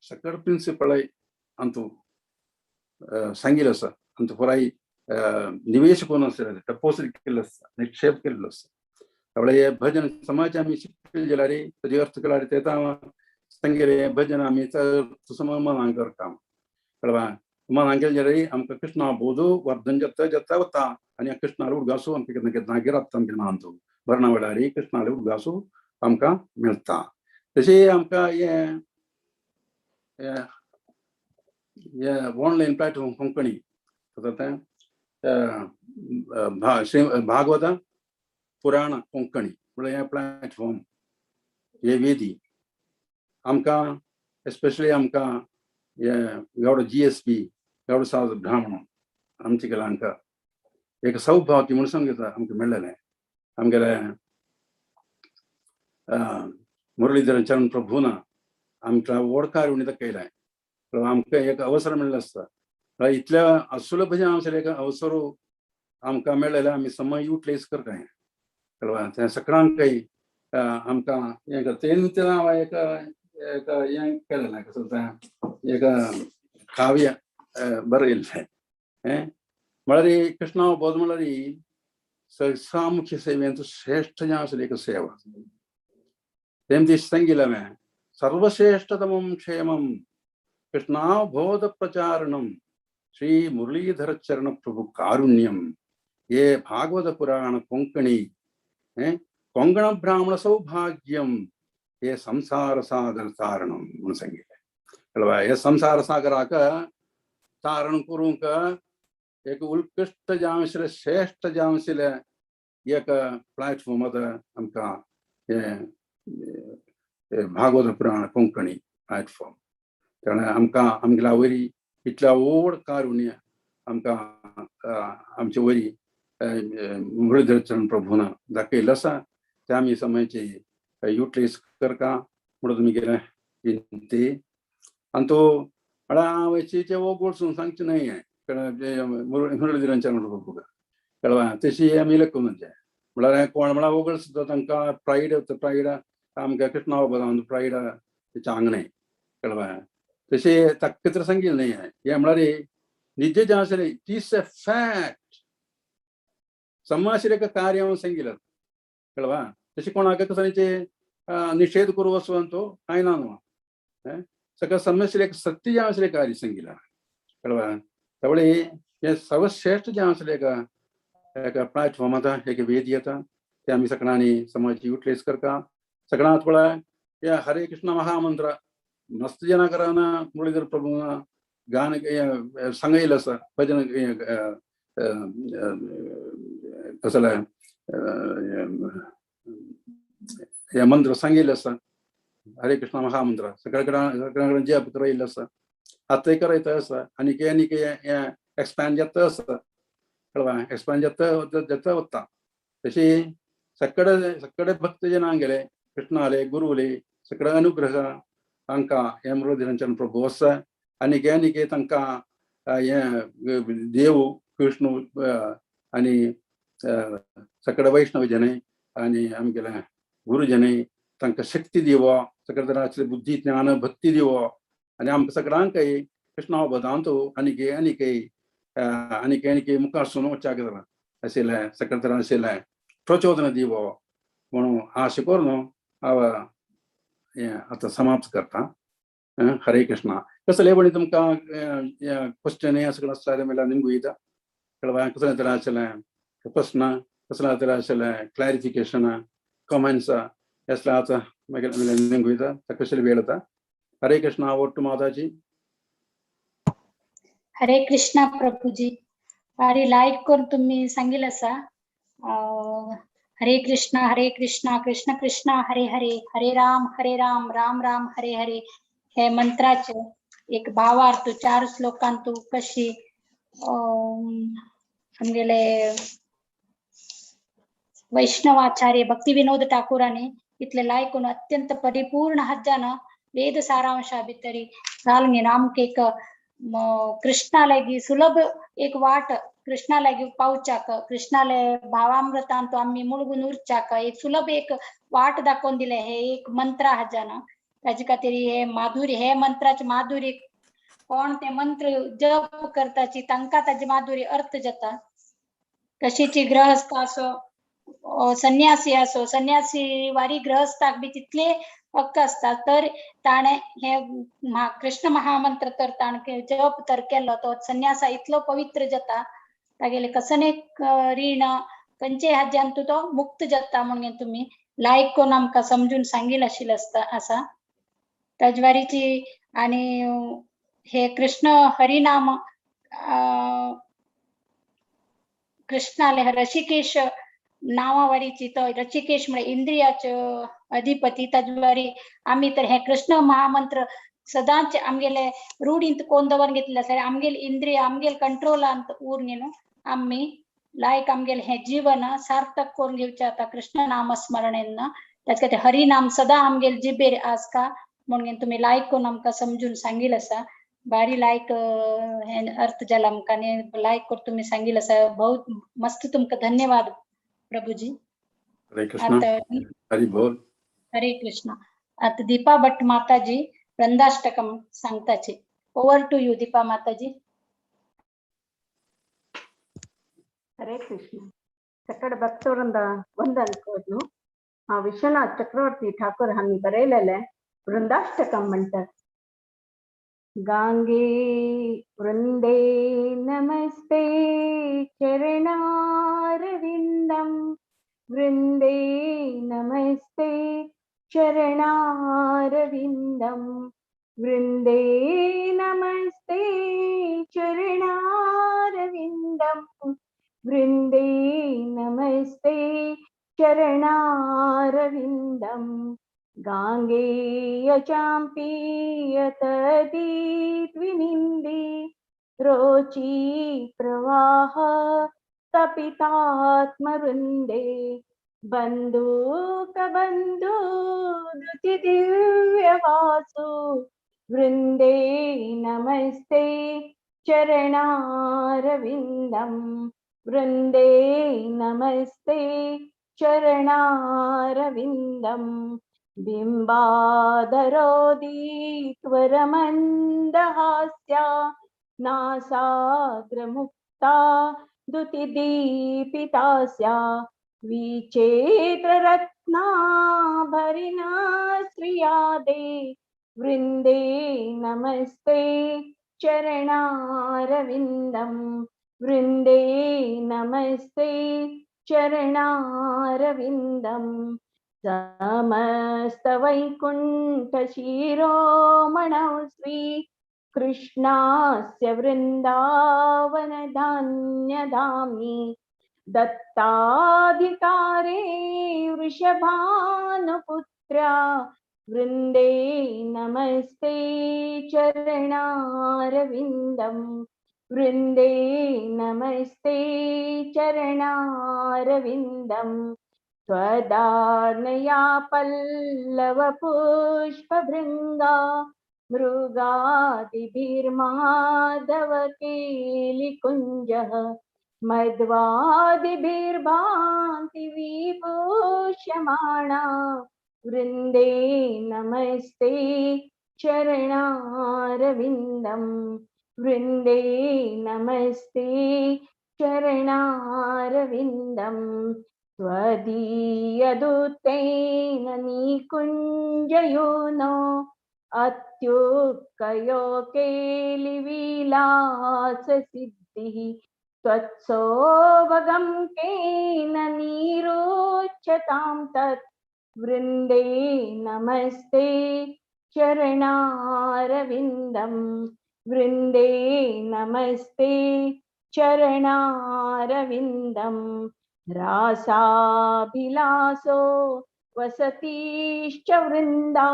सकळ प्रिंसिपल अंतू सांगिल्लें आसा. अंतू पुराय निवेश करून आसलें, डिपोजीट केल्लो आसा, निक्षेप केल्लो आसा. त्यावेळार हे भजन समाज आमी शिकले जाल्यार ताजे अर्थ केल्यार ते सांगिल्लें भजन आमी मनान करता. कळ्ळें? मनान केलें जाल्यार आमकां कृष्णावबोध वर्धन जाता जाता वता. आनी कृष्णाले उडगासो आमकां केन्ना केन्ना गिराता आमच्या मनांत भरणा वेळार कृष्णाले उडगासो आमकां मेळटा. तशें आमकां हें ऑनलायन प्लॅटफॉर्म कोंकणी तें श्री भागवत पुराण कोंकणी म्हळ्यार हें प्लॅटफॉर्म, हे वेदी आमकां एस्पेशली आमकां हे गावडो GSB Gawda सावज ब्राह्मण आमचे केला हांकां एक सौभाग्य म्हणून सांगता आमकां मेळ्ळेलें. आमगेले मुरलीधर चरण प्रभून आमकां व्हड कार्य दाखयलें. आमकां एक अवसर मेळ्ळो आसता. इतल्या असुलभ जें आसलें एक अवसर आमकां मेळ्ळें, आमी समय युटिलायज करता. कळ्ळें? तें सगळ्यांकय आमकां हें करता. तें हांवें एक एक हें केलेलें, कसो तें एक काव्य बरयल्लें. म्हळ्यार कृष्णावबोध म्हळ्यार सामुख्य सेवेंत श्रेश्ठ जें आसलें एक सेवा. तें ती सांगिल्लें हांवें, सर्वश्रेष्ठतमं क्षेमं कृष्णावबोध प्रचारणं श्री मुरलीधर चरण प्रभु कारुण्यम हे भागवत पुराण कोंकणी कोंकण ब्राह्मण सौभाग्यम हे संसार सागर तारण म्हणून सांगितलें. कळवा हे संसार सागराक तारण करूंक एक उत्कृश्ट जावन आशिल्लें, श्रेश्ठ जावन आशिल्लें एक प्लॅटफॉर्म आतां आमकां हें भागवत पुराण कोंकणी प्लॅटफॉर्म. तेणें आमकां आमगेल्या वरी इतल्या व्हड कारुण्य आमकां आमचे वरी मुरलीधर चरण प्रभून दाखयल्लो आसा. ते आमी समायची युटिलायज करता म्हणून तुमी गेले विनंती. आनी तो म्हळ्यार हांव हेचे वोगोळ सांगचें न्हय मुरलीधर चरण प्रभूक कळवा तशी आमी लेखून म्हणजे म्हळ्यार कोण म्हळ्यार वोगळ सुद्दां तांकां प्रायड प्रायड आमकां कृष्णा बदाम प्रायड चांग न्हय कळवा तशें ताका तर सांगिल्लें न्हय. हें म्हळ्यार निज जें आसलें it is a fact समाशिल्लें एक कार्य हांव सांगिल्लें कळवा. तशें कोणाक कसल्याचे निशेध करूं वचून तो कांय ना न्हू, सगळें समजशिल्लें एक सत्य जें आसलें कार्य सांगिल्लें कळवा. त्यावेळी हें सर्वश्रेश्ठ जें आसलें एक प्लॅटफॉर्म आतां एक वेदी आतां ते आमी सगळ्यांनी समाज युटिलायज करता. सगळ्यांत पळय हे हरे कृष्ण महामंत्र मस्त जना कराना मुरलीधर प्रभू गान सांगयलें आसा भजन कसलें हे मंत्र सांगिल्लें आसा हरे कृष्ण महामंत्र सगळे कडेन सगळ्या कडेन जप करयल्लें आसा. आतांय करयता आसा आनीक आनीक हें एक्सपॅन्ड जाता आसा कळवा, एक्सपॅन्ड जाता जाता वता. तशी सगळे सगळे भक्त जनां गेले कृष्णाले गुरुले सगळे अनुग्रह तांकां हे मुरलीधर प्रभू आसा. आनीक आनीक तांकां हें देव कृष्ण आनी सगळे वैष्णव जन आनी आमगेले गुरुजन तांकां शक्ती दिवो, सगळे तरांची बुद्धी ज्ञान भक्ती दिवो आनी आमकां सगळ्यांकय कृष्णा बदांत आनीक आनीक आनीक आनीक मुखार सून वच्चाक जाता आशिल्लें सगळे तरां आशिल्लें प्रचोदन दिवो म्हणून आशा करून हांव हें आतां समाप्त करता. हरे कृष्णा. कसले पण तुमकां क्वेश्चन हें सगळें आसता म्हणल्यार निमगो येता कळवा, कसलें तरा आशिल्लें प्रश्न, कसलें तरा आशिल्लें क्लॅरिफिकेशन कमेंट्स असलें आतां मागीर निमगो येता कसले वेळ येता. हरे कृष्णा. ओट्टू माताजी. हरे कृष्णा प्रभूजी, भारी लायक करून तुम्ही सांगितलं आसा. हरे कृष्णा हरे कृष्णा कृष्ण कृष्णा हरे हरे हरे राम हरे राम राम राम हरे हरे हे मंत्राचे एक भावार्थ चार श्लोकांतू कशी आमगेले वैष्णवाचार्य भक्ती विनोद ठाकूरांनी इतले लायकून अत्यंत परिपूर्ण हज्जान वेद सारांशा भितरी घालून आमकां एक कृष्णा लागी सुलभ एक वाट, कृष्णा लागी पावच्याक, कृष्णाले भावामृतांत आम्ही मुळगून उरच्याक एक सुलभ एक वाट दाखोवन दिले हे एक मंत्र हज्जान. ताजे खातीर हे माधुरी हे मंत्राचे माधुरी कोण ते मंत्र जप करताची तांकां ताजी माधुरी अर्थ जाता. तशीची गृहस्थ असो संन्यासी असो संन्यासी वारी गृहस्थाक बी तितले हक्क असतात तर ताणें हे कृष्ण महामंत्र तर ताणें जप तर केलो तो संन्यासा इतलो पवित्र जाता तागेले कसनेक रीण खंयचे हाज्यान तो मुक्त जाता म्हणून तुमी लायक करून आमकां समजून सांगील आशिल्लें आसता आसा. ताजवारीची आनी हे कृष्ण हरिनाम कृष्णाले ऋषिकेश नावावरीची तो ऋषिकेश म्हळ्यार इंद्रियाचो अधिपती. ताजवारी आमी तर हे कृष्ण महामंत्र सदांच आमगेले रूढींत कोण दवर घेतले आसल्यार आमगेले इंद्रिय आमगेले कंट्रोलांत उर न्हू आमी लायक आमगेले हे जीवन सार्थक करून घेवचें आतां कृष्ण नामस्मरणेन. ताचे खातीर हरिनाम सदां आमगेले जिबेर आसता म्हणून तुमी लायक करून आमकां समजून सांगील आसा. भारी लायक हे अर्थ जाला आमकां आनी लायक करून तुमी सांगील आसा. बहुत मस्त तुमकां धन्यवाद प्रभूजी. हरे कृष्ण. हरी बोल. हरे कृष्ण. आता दीपा भट्ट माताजी वृंदाष्टकम सांगताची. Over to you Deepa Mataji. Hare Krishna. सकड भक्तवृंद वंदन करून हा विश्वनाथ चक्रवर्ती ठाकूर हांणी बरयलेलें वृंदाष्टकम म्हणटात. गांगे वृंदे नमस्ते चरणारविंदम वृंदे वृन्दे नमस्ते चरणारविन्दं वृन्दे नमस्ते चरणारविन्दं गाङ्गेय चाम्पीयतदीद्विनिन्दे रोची प्रवाह तपितात्मवृन्दे बन्धूकबन्धु दिव्यवासु वृन्दे नमस्ते चरणारविन्दं वृन्दे नमस्ते चरणारविन्दं बिम्बाधरोदीत्वरमन्दहास्या नासाग्रमुक्ता दुतिदीपितास्या विचेत्ररत्नाभरिणा श्रियादे वृन्दे नमस्ते चरणारविन्दं वृन्दे नमस्ते चरणारविन्दं समस्तवैकुण्ठशिरोमणौ श्री कृष्णास्य वृन्दावनधान्यधाम्नि दत्ताधिकारे वृषभानुपुत्र्या वृन्दे नमस्ते चरणारविन्दं वृन्दे नमस्ते चरणारविन्दं त्वदार्णया पल्लवपुष्पभृङ्गा मृगादिभिर्माधवकेलिकुञ्जः मध्वादिभिर्भान्ति विभूष्यमाणा वृन्दे नमस्ते चरणारविन्दं वृन्दे नमस्ते चरणारविन्दं त्वदीयदूतेन निकुञ्जयोनो अत्युक्कयो केलिविलाससिद्धिः त्वत्सौभगं केन नीरोच्यतां तत् वृन्दे नमस्ते चरणारविन्दं वृन्दे नमस्ते चरणारविन्दं रासाभिलासो वसतीश्च वृन्दा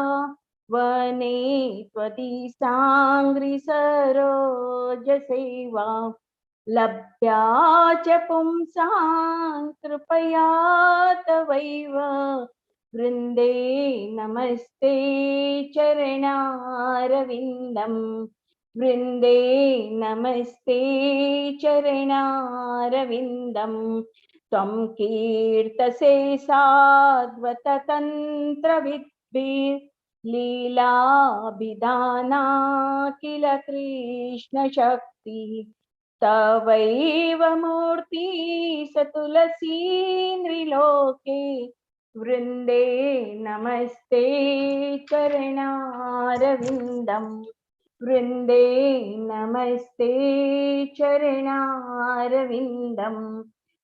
वने त्वदीसाङ्घ्रिसरोजसेवा लभ्या च पुंसां कृपया तवैव वृन्दे नमस्ते चरणारविन्दं वृन्दे नमस्ते चरणारविन्दं त्वं कीर्तसे साद्वततन्त्रविद्भिर्लीलाभिधाना किल कृष्णशक्तिः तवैव मूर्ति सतुलसी नृलोके वृन्दे नमस्ते चरणारविन्दं वृन्दे नमस्ते चरणारविन्दं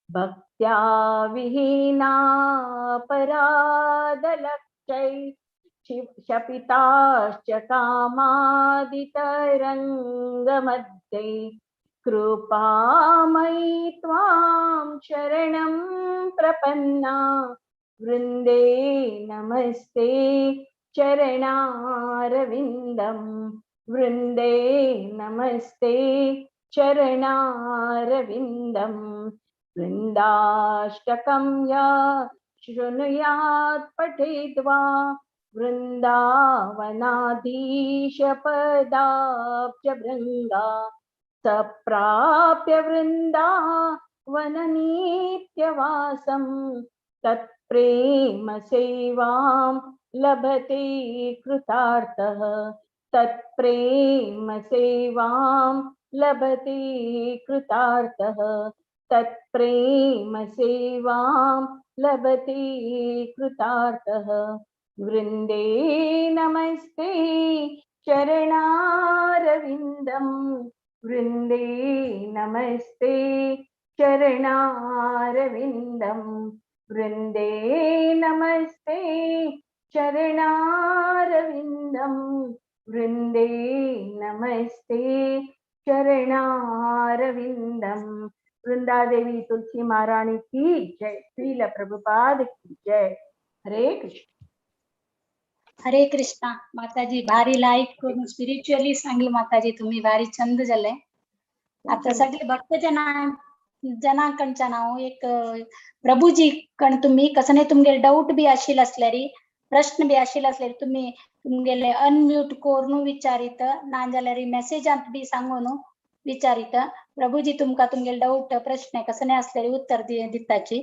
भक्त्या विहीना परादलक्षै शपिताश्च कामादितरङ्गमध्ये कृपामयि त्वां शरणं प्रपन्ना वृन्दे नमस्ते चरणारविन्दं वृन्दे नमस्ते चरणारविन्दं वृन्दाष्टकं या शृणुयात् पठेद्वा वृन्दावनाधीशपदाब्जभृङ्गा स प्राप्य वृन्दावननित्यवासं तत्प्रेम सेवां लभते कृतार्थः तत्प्रेम सेवां लभते कृतार्थः तत्प्रेम सेवां लभते कृतार्थः वृन्दे नमस्ते चरणारविन्दं वृन्दे नमस्ते चरणारविन्दं वृन्दे नमस्ते चरणारविन्दं वृन्दे नमस्ते चरणारविन्दं। वृंदादेवी तुलसी महारानी की जय। श्रील प्रभुपाद की जय। हरे कृष्ण। हरे कृष्णा माताजी, भारी लाईक करून स्पिरिच्युअली सांगली माताजी तुम्ही, भारी छंद झाले। आता सगळे भक्त जनांकडच्या नाव एक प्रभूजी कण तुम्ही कसं नाही तुमगे डाऊट बी आशील असल्यारी, प्रश्न बी आशील असल्यारी तुम्ही तुमगेले अनम्यूट करून विचारित, ना जाल्यार मेसेजांत बी सांगून विचारित। प्रभूजी तुमका तुमगेले डाऊट प्रश्न कसं नाही असल्यारी उत्तर दिताची।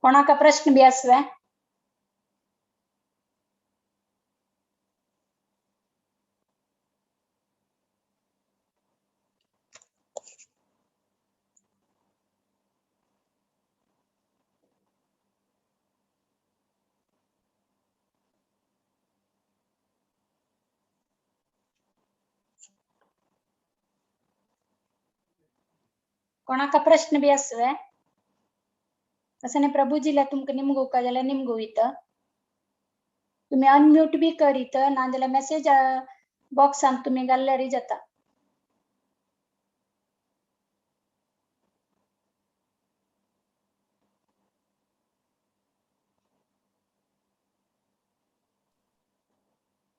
कोणाका प्रश्न बी आसवे? कोणाका प्रश्न बी आसवे? तसं नाही प्रभूजीला तुमका निमगो का जाल्यार निमगो इथं तुम्ही अनम्यूट बी करीत ना जाल्यार मेसेज बॉक्सान तुम्ही घाल्ल्यारी जाता।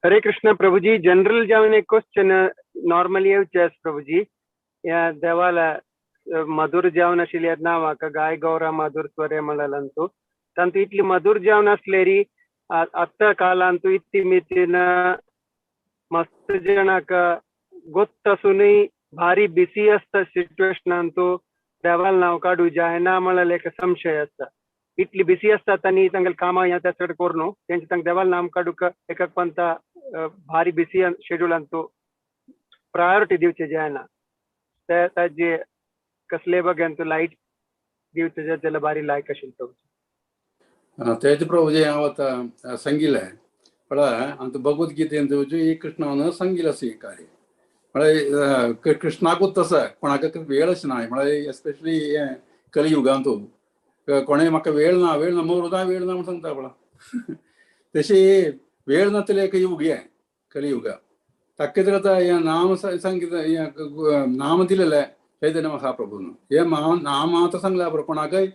हरे कृष्ण प्रभुजी, जनरल जावन एक क्वेश्चन नॉर्मली येवचें प्रभुजी, ह्या देवाला मधुर जेवण आशिल्ली ना म्हाका गाय गौरा मधुर स्वरे म्हणलांतू तांतू इतली मधुर जेवण आसलेरी आत्ता कालांतू इतली मितीन मस्त जणाक गोत्त आसूनय भारी बिसी आसता सिट्युएशनांतू देवाल नांव काडू जायना म्हणल्यार एक संशय आसता। इतली बिसी आसतात आनी तांगेले कामां ह्या त्या चड करून तेंचे तांकां देवाल नांव काडूंक एक पंता भारी बिसी शेड्युलांतू प्रायोरिटी दिवचे जायना, ते ताजे कसले बघेन तू लाईट दिवचे जाल्यार भारी लायक आशिल्लो तो। तेज प्रभुजी हांव आतां सांगिल्लें म्हळ्यार आमकां भगवद्गीतेन दिवची कृष्णान सांगिल्लें आसा हें कार्य म्हळ्यार कृष्णाकूच तसो कोणाक वेळ अशें ना, म्हळ्यार एस्पेशली हें कलियुगांतू कोणें म्हाका वेळ ना वेळ ना मोरुदा वेळ ना म्हूण सांगता पळय, तशी वेळ नातले एक युग हें कलियुगा। ताका कितें जाता हें नाम सांगितलें हें नाम दिलेलें चैतन्य महाप्रभून हे नाम मात्र सांगला बरो कोणाकय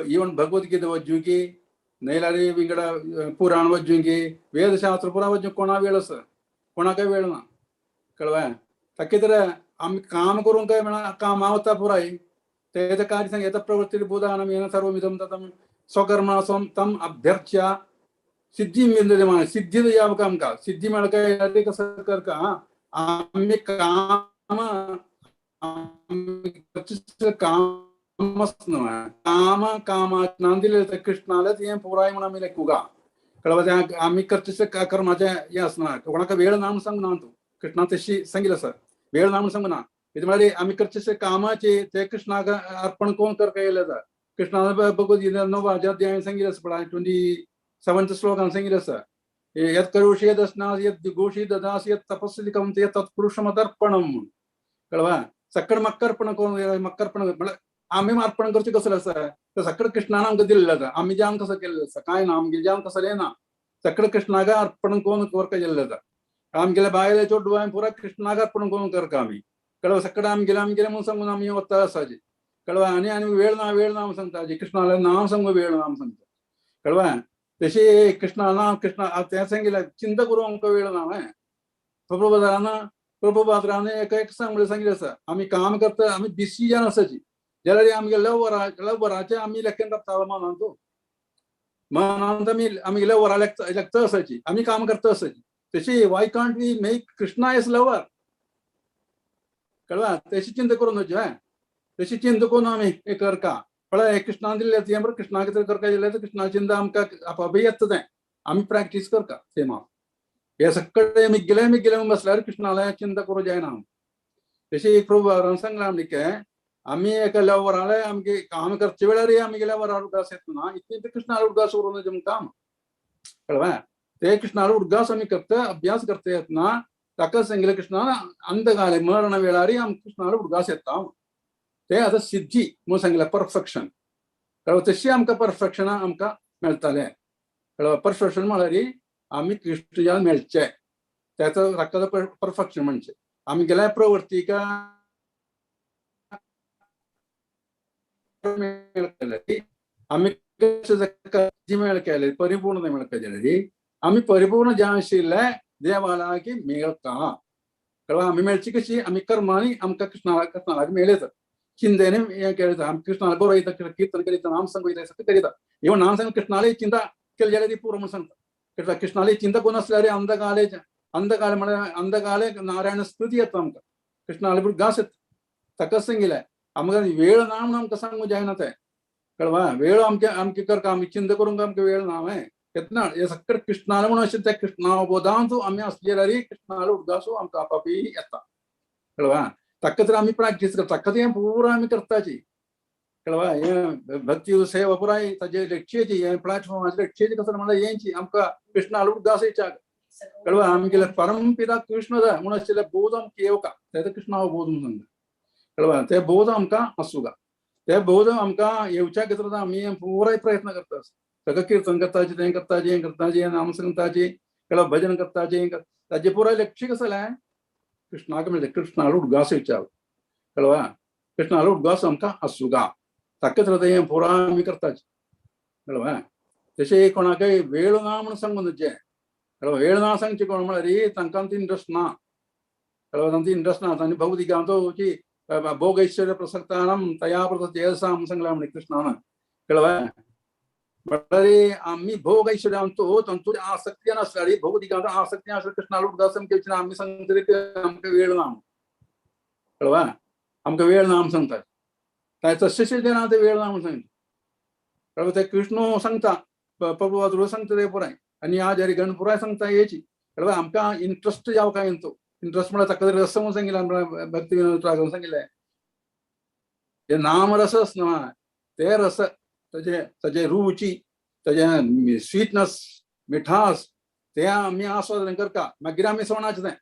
इवन भगवद्गीता वज्जूंकी नैलारी विंगडा पुराण वज्जूंकी वेदशास्त्र पुराण वज्जूंक कोणा वेळ आसा कोणाकय वेळ ना कळवें। ताका कितें आमी काम करूंक काय म्हणा कामां वता पुराय तें कार्य सांग येता प्रवृत्ती बोधानम येन सर्वमिदं ततं स्वकर्मणा स्वं तम अभ्यर्च्य सिद्धी मेळटली म्हणा सिद्धी या आमकां सिद्धी मेळ्ळा काय कसं करका आमी काम काम काम दिले कृष्णाले हें पुराय म्हणून आमी लेखुगा कळवा आमी करचे कर्माचें हें आसना कोणाक वेळ ना म्हूण सांगना तूं कृष्णा तशी सांगिल्लें आसा वेळ ना म्हूण सांगना कितें म्हळ्यार आमी करचे कामाचे ते कृष्णाक अर्पण कोण करका येयलें आसा कृष्णान भगवद्गीता णव अध्याय सांगिल्लें आसा पळय 27 श्लोकान सांगिल्लें आसा यत् करोषि यदश्नासि यद् जुगोषि ददासि यत् तपस्सि कौन्तेय तत्पुरुषमदर्पणं म्हूण कळवा सकड मक्कर्पण कोण मक्कर्पण म्हळ्यार आमी अर्पण करचें कसलें आसा तर सकड कृष्णान आमकां दिल्लें आसा आमी जें आमकां कसं केल्लें आसा कांय ना आमगेलें जें आमकां कसलें ना सकड कृष्णाक अर्पण कोण करका गेल्लें आसा आमगेल्या बायले चेडवां पुरा कृष्णाक अर्पण कोण करका आमी कळवा सकड आमगेलें आमगेलें म्हूण सांगून आमी वता आसाची कळवा आनी आनी वेळ ना वेळ ना म्हूण सांगता कृष्णाले नांव सांगू वेळ ना म्हूण सांगता कळवा तशी कृष्णा नांव कृष्णा तें सांगिल्लें चिंता करूं आमकां वेळ ना हें प्रभुपादान प्रभुपादान एक एक सांगलें सांगिल्लें आसा आमी काम करता आमी बिसी जावन आसाची जाल्यार आमगेल्या लवराचें आमी लेखन रावता मनांतू मनांत आमी आमगेल्या वरां लेखता आसाची आमी काम करता आसाची तशी why can't we make Krishna as lover कळवा तशी चिंता करून वचची हें तशी चिंता करून आमी हें करका पळय कृष्णान दिल्लें तें बरें कृष्णाक कितें करका दिलें तर कृष्णा चिंता आमकां आपापी येता तें आमी प्रॅक्टीस करता सेम हे सगळे मिगेले मिगेले म्हणून बसल्यार कृष्णाला चिंता करूं जायना। तशी प्रभुपादान सांगलां आमकां आमी एका लवराले आमगे काम करचे वेळार आमगेल्या वरार उडगास येता ना इतलें ते कृष्णाला उडगास करून काम कळवें ते कृष्णाला उडगास आमी करता अभ्यास करता येतना ताका सांगिल्लें कृष्णा अंतकाले मरण वेळार आमकां कृष्णाला उडगास येता ते आतां सिद्धी म्हणून सांगिल्लें परफेक्शन कळ्ळें तशी आमकां परफेक्शनां आमकां मेळटालें कळ्ळें? परफेक्शन म्हळ्यार आमी कृष्ण मेळचे त्याचो ताका परफेक्शन म्हणचे आमी गेल्या प्रवृत्तीका आमी मेळकेले परिपूर्ण मेळका आमी परिपूर्ण जे आशिल्ले देवा लागीं मेळटा. कळ्ळें? आमी मेळची कशी आमी कर्मांनी आमकां कृष्णा कृष्णा लागीं मेळयता चिंतेने हें केळयता आमी कृष्णाला बरयता कीर्तन करीता नाम सांगयता सगळें करीता. इवन नाम सांग कृष्णाले चिंता केली जाल्यार ती पुरो म्हूण सांगता. कृष्णाले चिंता कोण आसल्यार अंधकाले अंधकाले म्हळ्यार अंधकाले नारायण स्तुती येता आमकां कृष्णाले घास येता. ताकाच सांगिल्लें आमकां वेळ ना म्हणून आमकां सांगूंक जायना तें. कळ्ळें? वेळ आमचे आमचे करता आमी चिंता करूंक आमकां वेळ ना हें केन्ना हें सगळें कृष्णाले म्हणून अशें त्या कृष्णावबोधांत आमी आसले जाल्यार कृष्णाले उडगासो आमकां आपापी येता. कळ्ळें? ताका तर आमी प्रॅक्टीस करता ताका हें पुरा आमी करताची. कळ्ळें? हें भक्ती सेवा पुराय ताजे लक्ष्याची हें प्लॅटफॉर्माचे लक्ष्याची कसं म्हणल्यार हेंची आमकां कृष्णाले उडगास येच्या. कळ्ळें? आमी केलें परमपिता कृष्ण जाय म्हणून आशिल्लें बोध आमकां येवका तें कृष्णावबोध म्हणून सांगता. कळ्ळें? ते बोध आमकां आसूंक ते बोध आमकां येवच्या खातीर आमी पुराय प्रयत्न करता. सगळें कीर्तन करताची तें करताची हें करताची नाम सांगताची कळ्ळें भजन करताची ताजें पुराय लक्ष्य कसं जालें कृष्णाक मेळटा कृष्णालो उडगास येवच्या. कळ्ळें? कृष्णालो उडगास आमकां आसूंक ताकाच हें पुराय आमी करताची. कळ्ळें? तशें कोणाकय वेळ ना म्हणून सांगूं नुजें. कळ्ळें? वेळ ना सांगचें कोण म्हळ्यार तांकां इंट्रस्ट ना. कळ्ळें? तांचो इंट्रस्ट ना तांणी भौतिकांचो भोग ऐश्वर्य प्रसक्तानां तया प्रतेजसा म्हूण सांगलां म्हण कृष्णान. कळ्ळें? म्हळ्यार आमी भोग ऐश्वर्यांचो तांचो आसक्ती नासल्यार भौतिकांचो आसक्ती आसल्यार कृष्णालो उडगास आमकां येवचें ना. आमी सांगतले आमकां वेळ ना. कळ्ळें? आमकां वेळ ना म्हूण सांगता तशें जेन्ना ते वेळ ना म्हूण सांगता. कळ्ळें? ते कृष्ण सांगता प्रभु सांगता ते पुराय आनी आचार्य गण पुराय सांगता हेची. कळ्ळें? आमकां इंट्रस्ट जावं काय तो इंट्रस्ट म्हळ्यार ताका रस म्हणून सांगिल्लें भक्ती विनोद सांगिल्लें ते नाम रसच न्हय ते रस ताजे ताजे रुची ताजे स्वीटनस मिठास ते आमी आस्वादन करता मागीर आमी सोणाचें तें.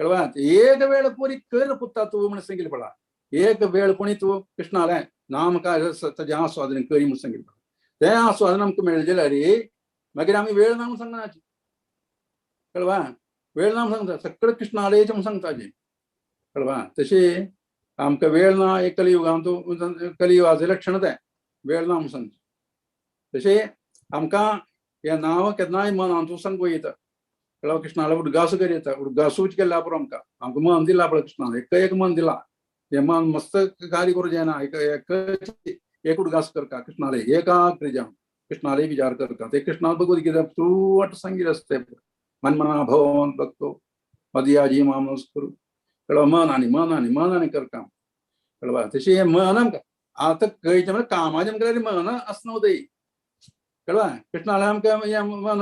कळ्ळें? एक वेळ पुरी कर पुता तूं म्हणून सांगिल्लें पळय एक वेळ कोणी तूं कृष्णालें नाम काय रस ताजें आस्वादन करी म्हणून सांगिल्लें तें आस्वादन आमकां मेळ्ळें जाल्यार मागीर आमी वेळ ना म्हणून सांगनाची. कळ्ळें? वेळ ना म्हणून सांगता सगळें कृष्णालेच म्हणून सांगताचें. कळ्ळें? तशें आमकां वेळ ना एक कलियुगांत कलियुगाचें लक्षण तें वेळ ना म्हणून सांगता. तशें आमकां हें नांव केन्नाय मनांतूच सांगूं येता. कळ्ळें? कृष्णालो उडगास करी येता उडगासूच केल्या पुरो आमकां आमकां मन दिलां पळय कृष्णान एक एक मन दिलां हें मन मस्त कार्य करूं जायना एक एक उडगास करता कृष्णाले एकाग्र जावन कृष्णाले विचार करता ते कृष्णा भगवद गीता थ्रू सांगिल्लें आसता मनमना भगवान भक्तो मदयाजी मामस्कुरु. कळ्ळें? मन आनी मन आनी मन आनी करता. कळ्ळें? तशें हें मन आमकां आतां खंयचें म्हळ्यार कामाचें म्हळ्यार मन आसना उदय. कळ्ळें? कृष्णाले आमकां मन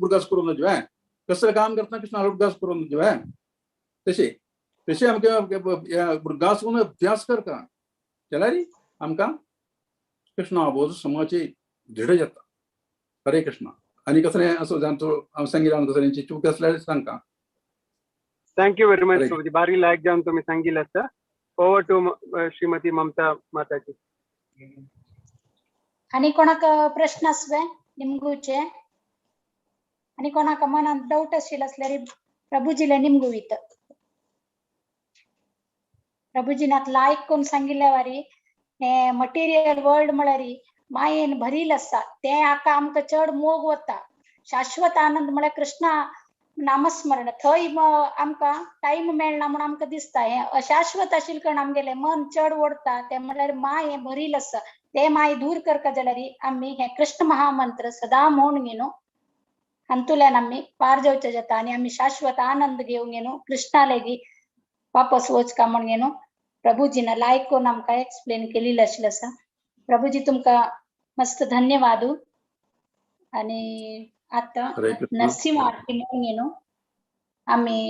उडगास करून नुजें कसलें काम करतना कृष्णाले उडगास करून नुजें तशें तशें आमकां उडगास करून अभ्यास करता जाल्यार आमकां कृष्णावबोध समाची दृढ जाता. हरे कृष्णा. आनी कसलें असो जाणतो हांव सांगिल्लें कसलें चूक आसल्यार सांगता. Thank you very much Hare. Prabhuji बारी लायक जावन तुमी सांगिल्लें आसा. ओवर टू श्रीमती ममता माताजी. आनी कोणाक प्रश्न आसवे निमगुचे आनी कोणाक मनात डाऊट आशिल्लो आसल्यार प्रभुजीले निमगुवीत. प्रभुजीनात लायक करून सांगिल्ल्या वारी हें मटेरियल वर्ल्ड म्हळ्यार मायेन भरील आसा तें हाका आमकां चड मोग वता. शाश्वत आनंद म्हळ्यार कृष्णा नामस्मरण थंय आमकां टायम मेळना म्हूण आमकां दिसता. हें अशाश्वत आशिल्ले कारणान आमगेलें मन चड ओडटा तें म्हळ्यार माय हें भरील आसा तें माय दूर करता जाल्यार आमी हें कृष्ण महामंत्र सदां म्हूण घेवन हातूंतल्यान आमी पार जावचें जाता आनी आमी शाश्वत आनंद घेवन घेवन कृष्णा लागीं वापस वचका म्हूण घेवन प्रभुजीन लायक करून आमकां एक्सप्लेन केलेलें आशिल्लें आसा. प्रभुजी तुमकां मस्त धन्यवाद. आनी आतां हरे कृष्ण. नरसिंह आरती म्हणून घेवन आमी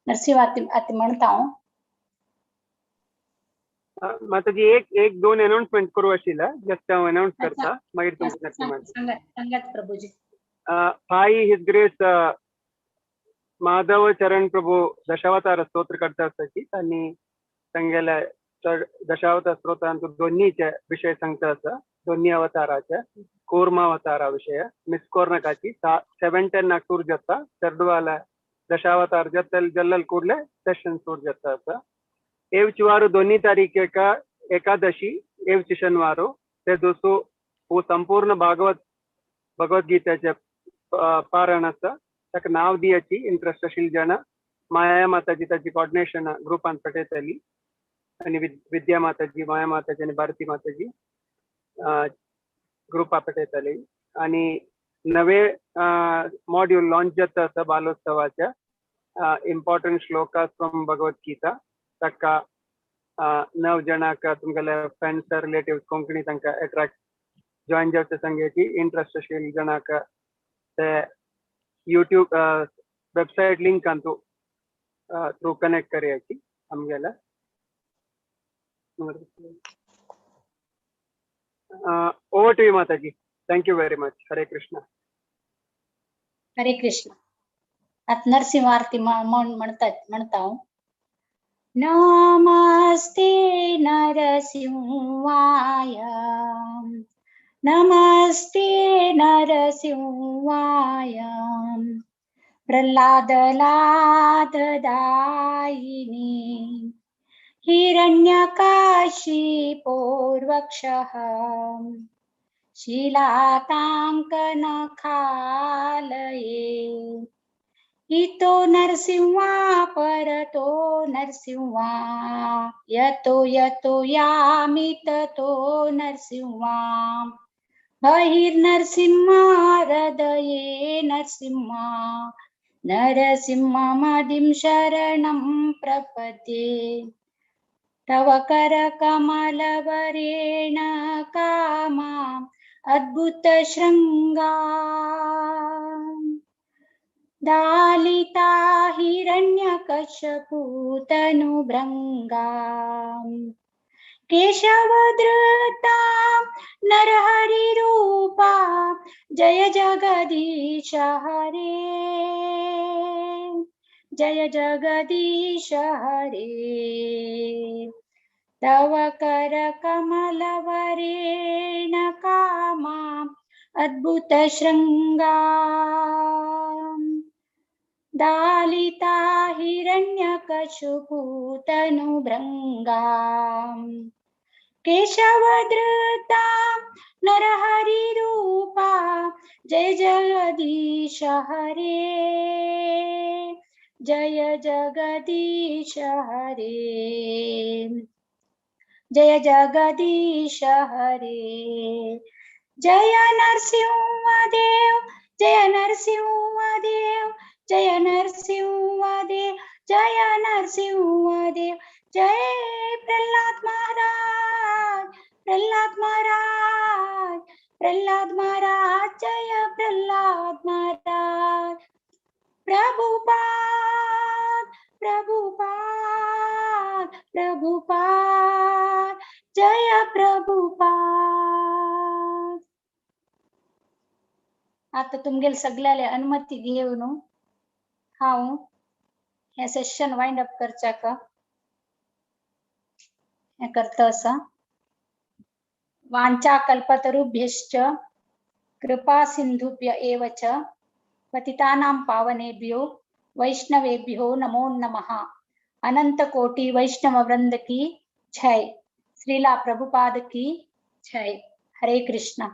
नरसिंह आरती आरती म्हणटा हांव. माताजी एक एक दोन अनाउन्समेंट करूं आशिल्लें जस्ट हांव अनाउन्स करता मागीर तुमकां नरसिंह आरती. सांगात सांगात प्रभुजी. भाई his grace Madhav चरण प्रभू दशावतार स्तोत्र करता आसता आनी तांगेले चड दशावतार स्तोत्रांत दोन्हीचे विशय सांगता आसा दोन्ही अवताराचे. कूर्मावतारा विषय मिस कोर्नकाची 7:10 सुरू जाता. चेडवाल दशावतार जत्तल जल्लल ಕೂಡಲೇ ಸೆಷನ್ सुरू जाता आसा. एवची वारू 2 तारीख एकादशी एवची शनिवार ते दिवसो हो संपूर्ण भगवद्गीतेचे पारायण आसा. ताका नाव दियाची इंट्रस्ट आशिल्ली जाणां माया माताजी ताची कॉर्डिनेशन ग्रुपान पठयतली आनी विद्या माताजी, माया माताजी आनी भारती माताजी ग्रुपा पठयतली. आनी नवे मॉड्यूल लॉन्च जाता आसा बालोत्सवाच्या इम्पॉर्टंट श्लोकास फ्रॉम भगवद्गीता. ताका 9 जाणांक तुमगेले फ्रेंड्स रिलेटिव्स कोंकणी तांकां एट्रॅक्ट जॉयन जावचे सांगयाची इंट्रस्ट आशिल्ले जाणांक ते यूट्यूब वेबसायट लिंकांतू थ्रू कनेक्ट करयाची आमगेले. Over to you Mataji. Thank you very much. Hare Krishna. Hare Krishna. आतां नरसिंह आरती म्हणता म्हणता हांव. नमस्ते नरसिंहाय, नमस्ते नरसिंहाय, प्रल्हाद लाद दायिनी, हिरण्यकशिपोर्वक्षः, शिलाताङ्कनखालये, इतो नरसिंहा परतो नरसिंहा, यतो यतो यामि ततो नरसिंहा, बहिर्नरसिंहा हृदये नरसिंहा, नरसिंहमदिं शरणं प्रपद्ये, तव करकमलवरेण कामा अद्भुत शृंगा, दालिता हिरण्यकश्यपूतनुभृंगा, केशवधृता नरहरिरूपा, जय जगदीश हरे, जय जगदीश हरे, तव करकमलवरेण कामा अद्भुत शृंगा, दालिता हिरण्यकशिपूतनुभृंगा, केशवधृता नरहरिरूपा, जय जगदीश हरे, जय जगदीश हरे, जय जगदीश हरे, जय नरसिंहदेव, जय नरसिंहदेव, जय नरसिंहदेव, जय नरसिंहदेव, जय प्रहलाद महाराज, प्रहलाद महाराज, प्रहलाद महाराज, जय प्रहलाद महाराज. प्रभुपाद प्रभुपाद प्रभुपाद, जय प्रभुपाद. आता तुमगेले सगळ्याले अनुमती घेवन हांव हे सेशन वाइंड अप करच्याक हें करता आसा. वांछा कल्पतरुभ्यश्च कृपा सिंधुभ्य एव च पतितानां पावनेभ्यो वैष्णवेभ्यो नमो नमः. अनंत कोटि वैष्णव वृंद की जय. श्रीला प्रभुपाद की जय. हरे कृष्णा.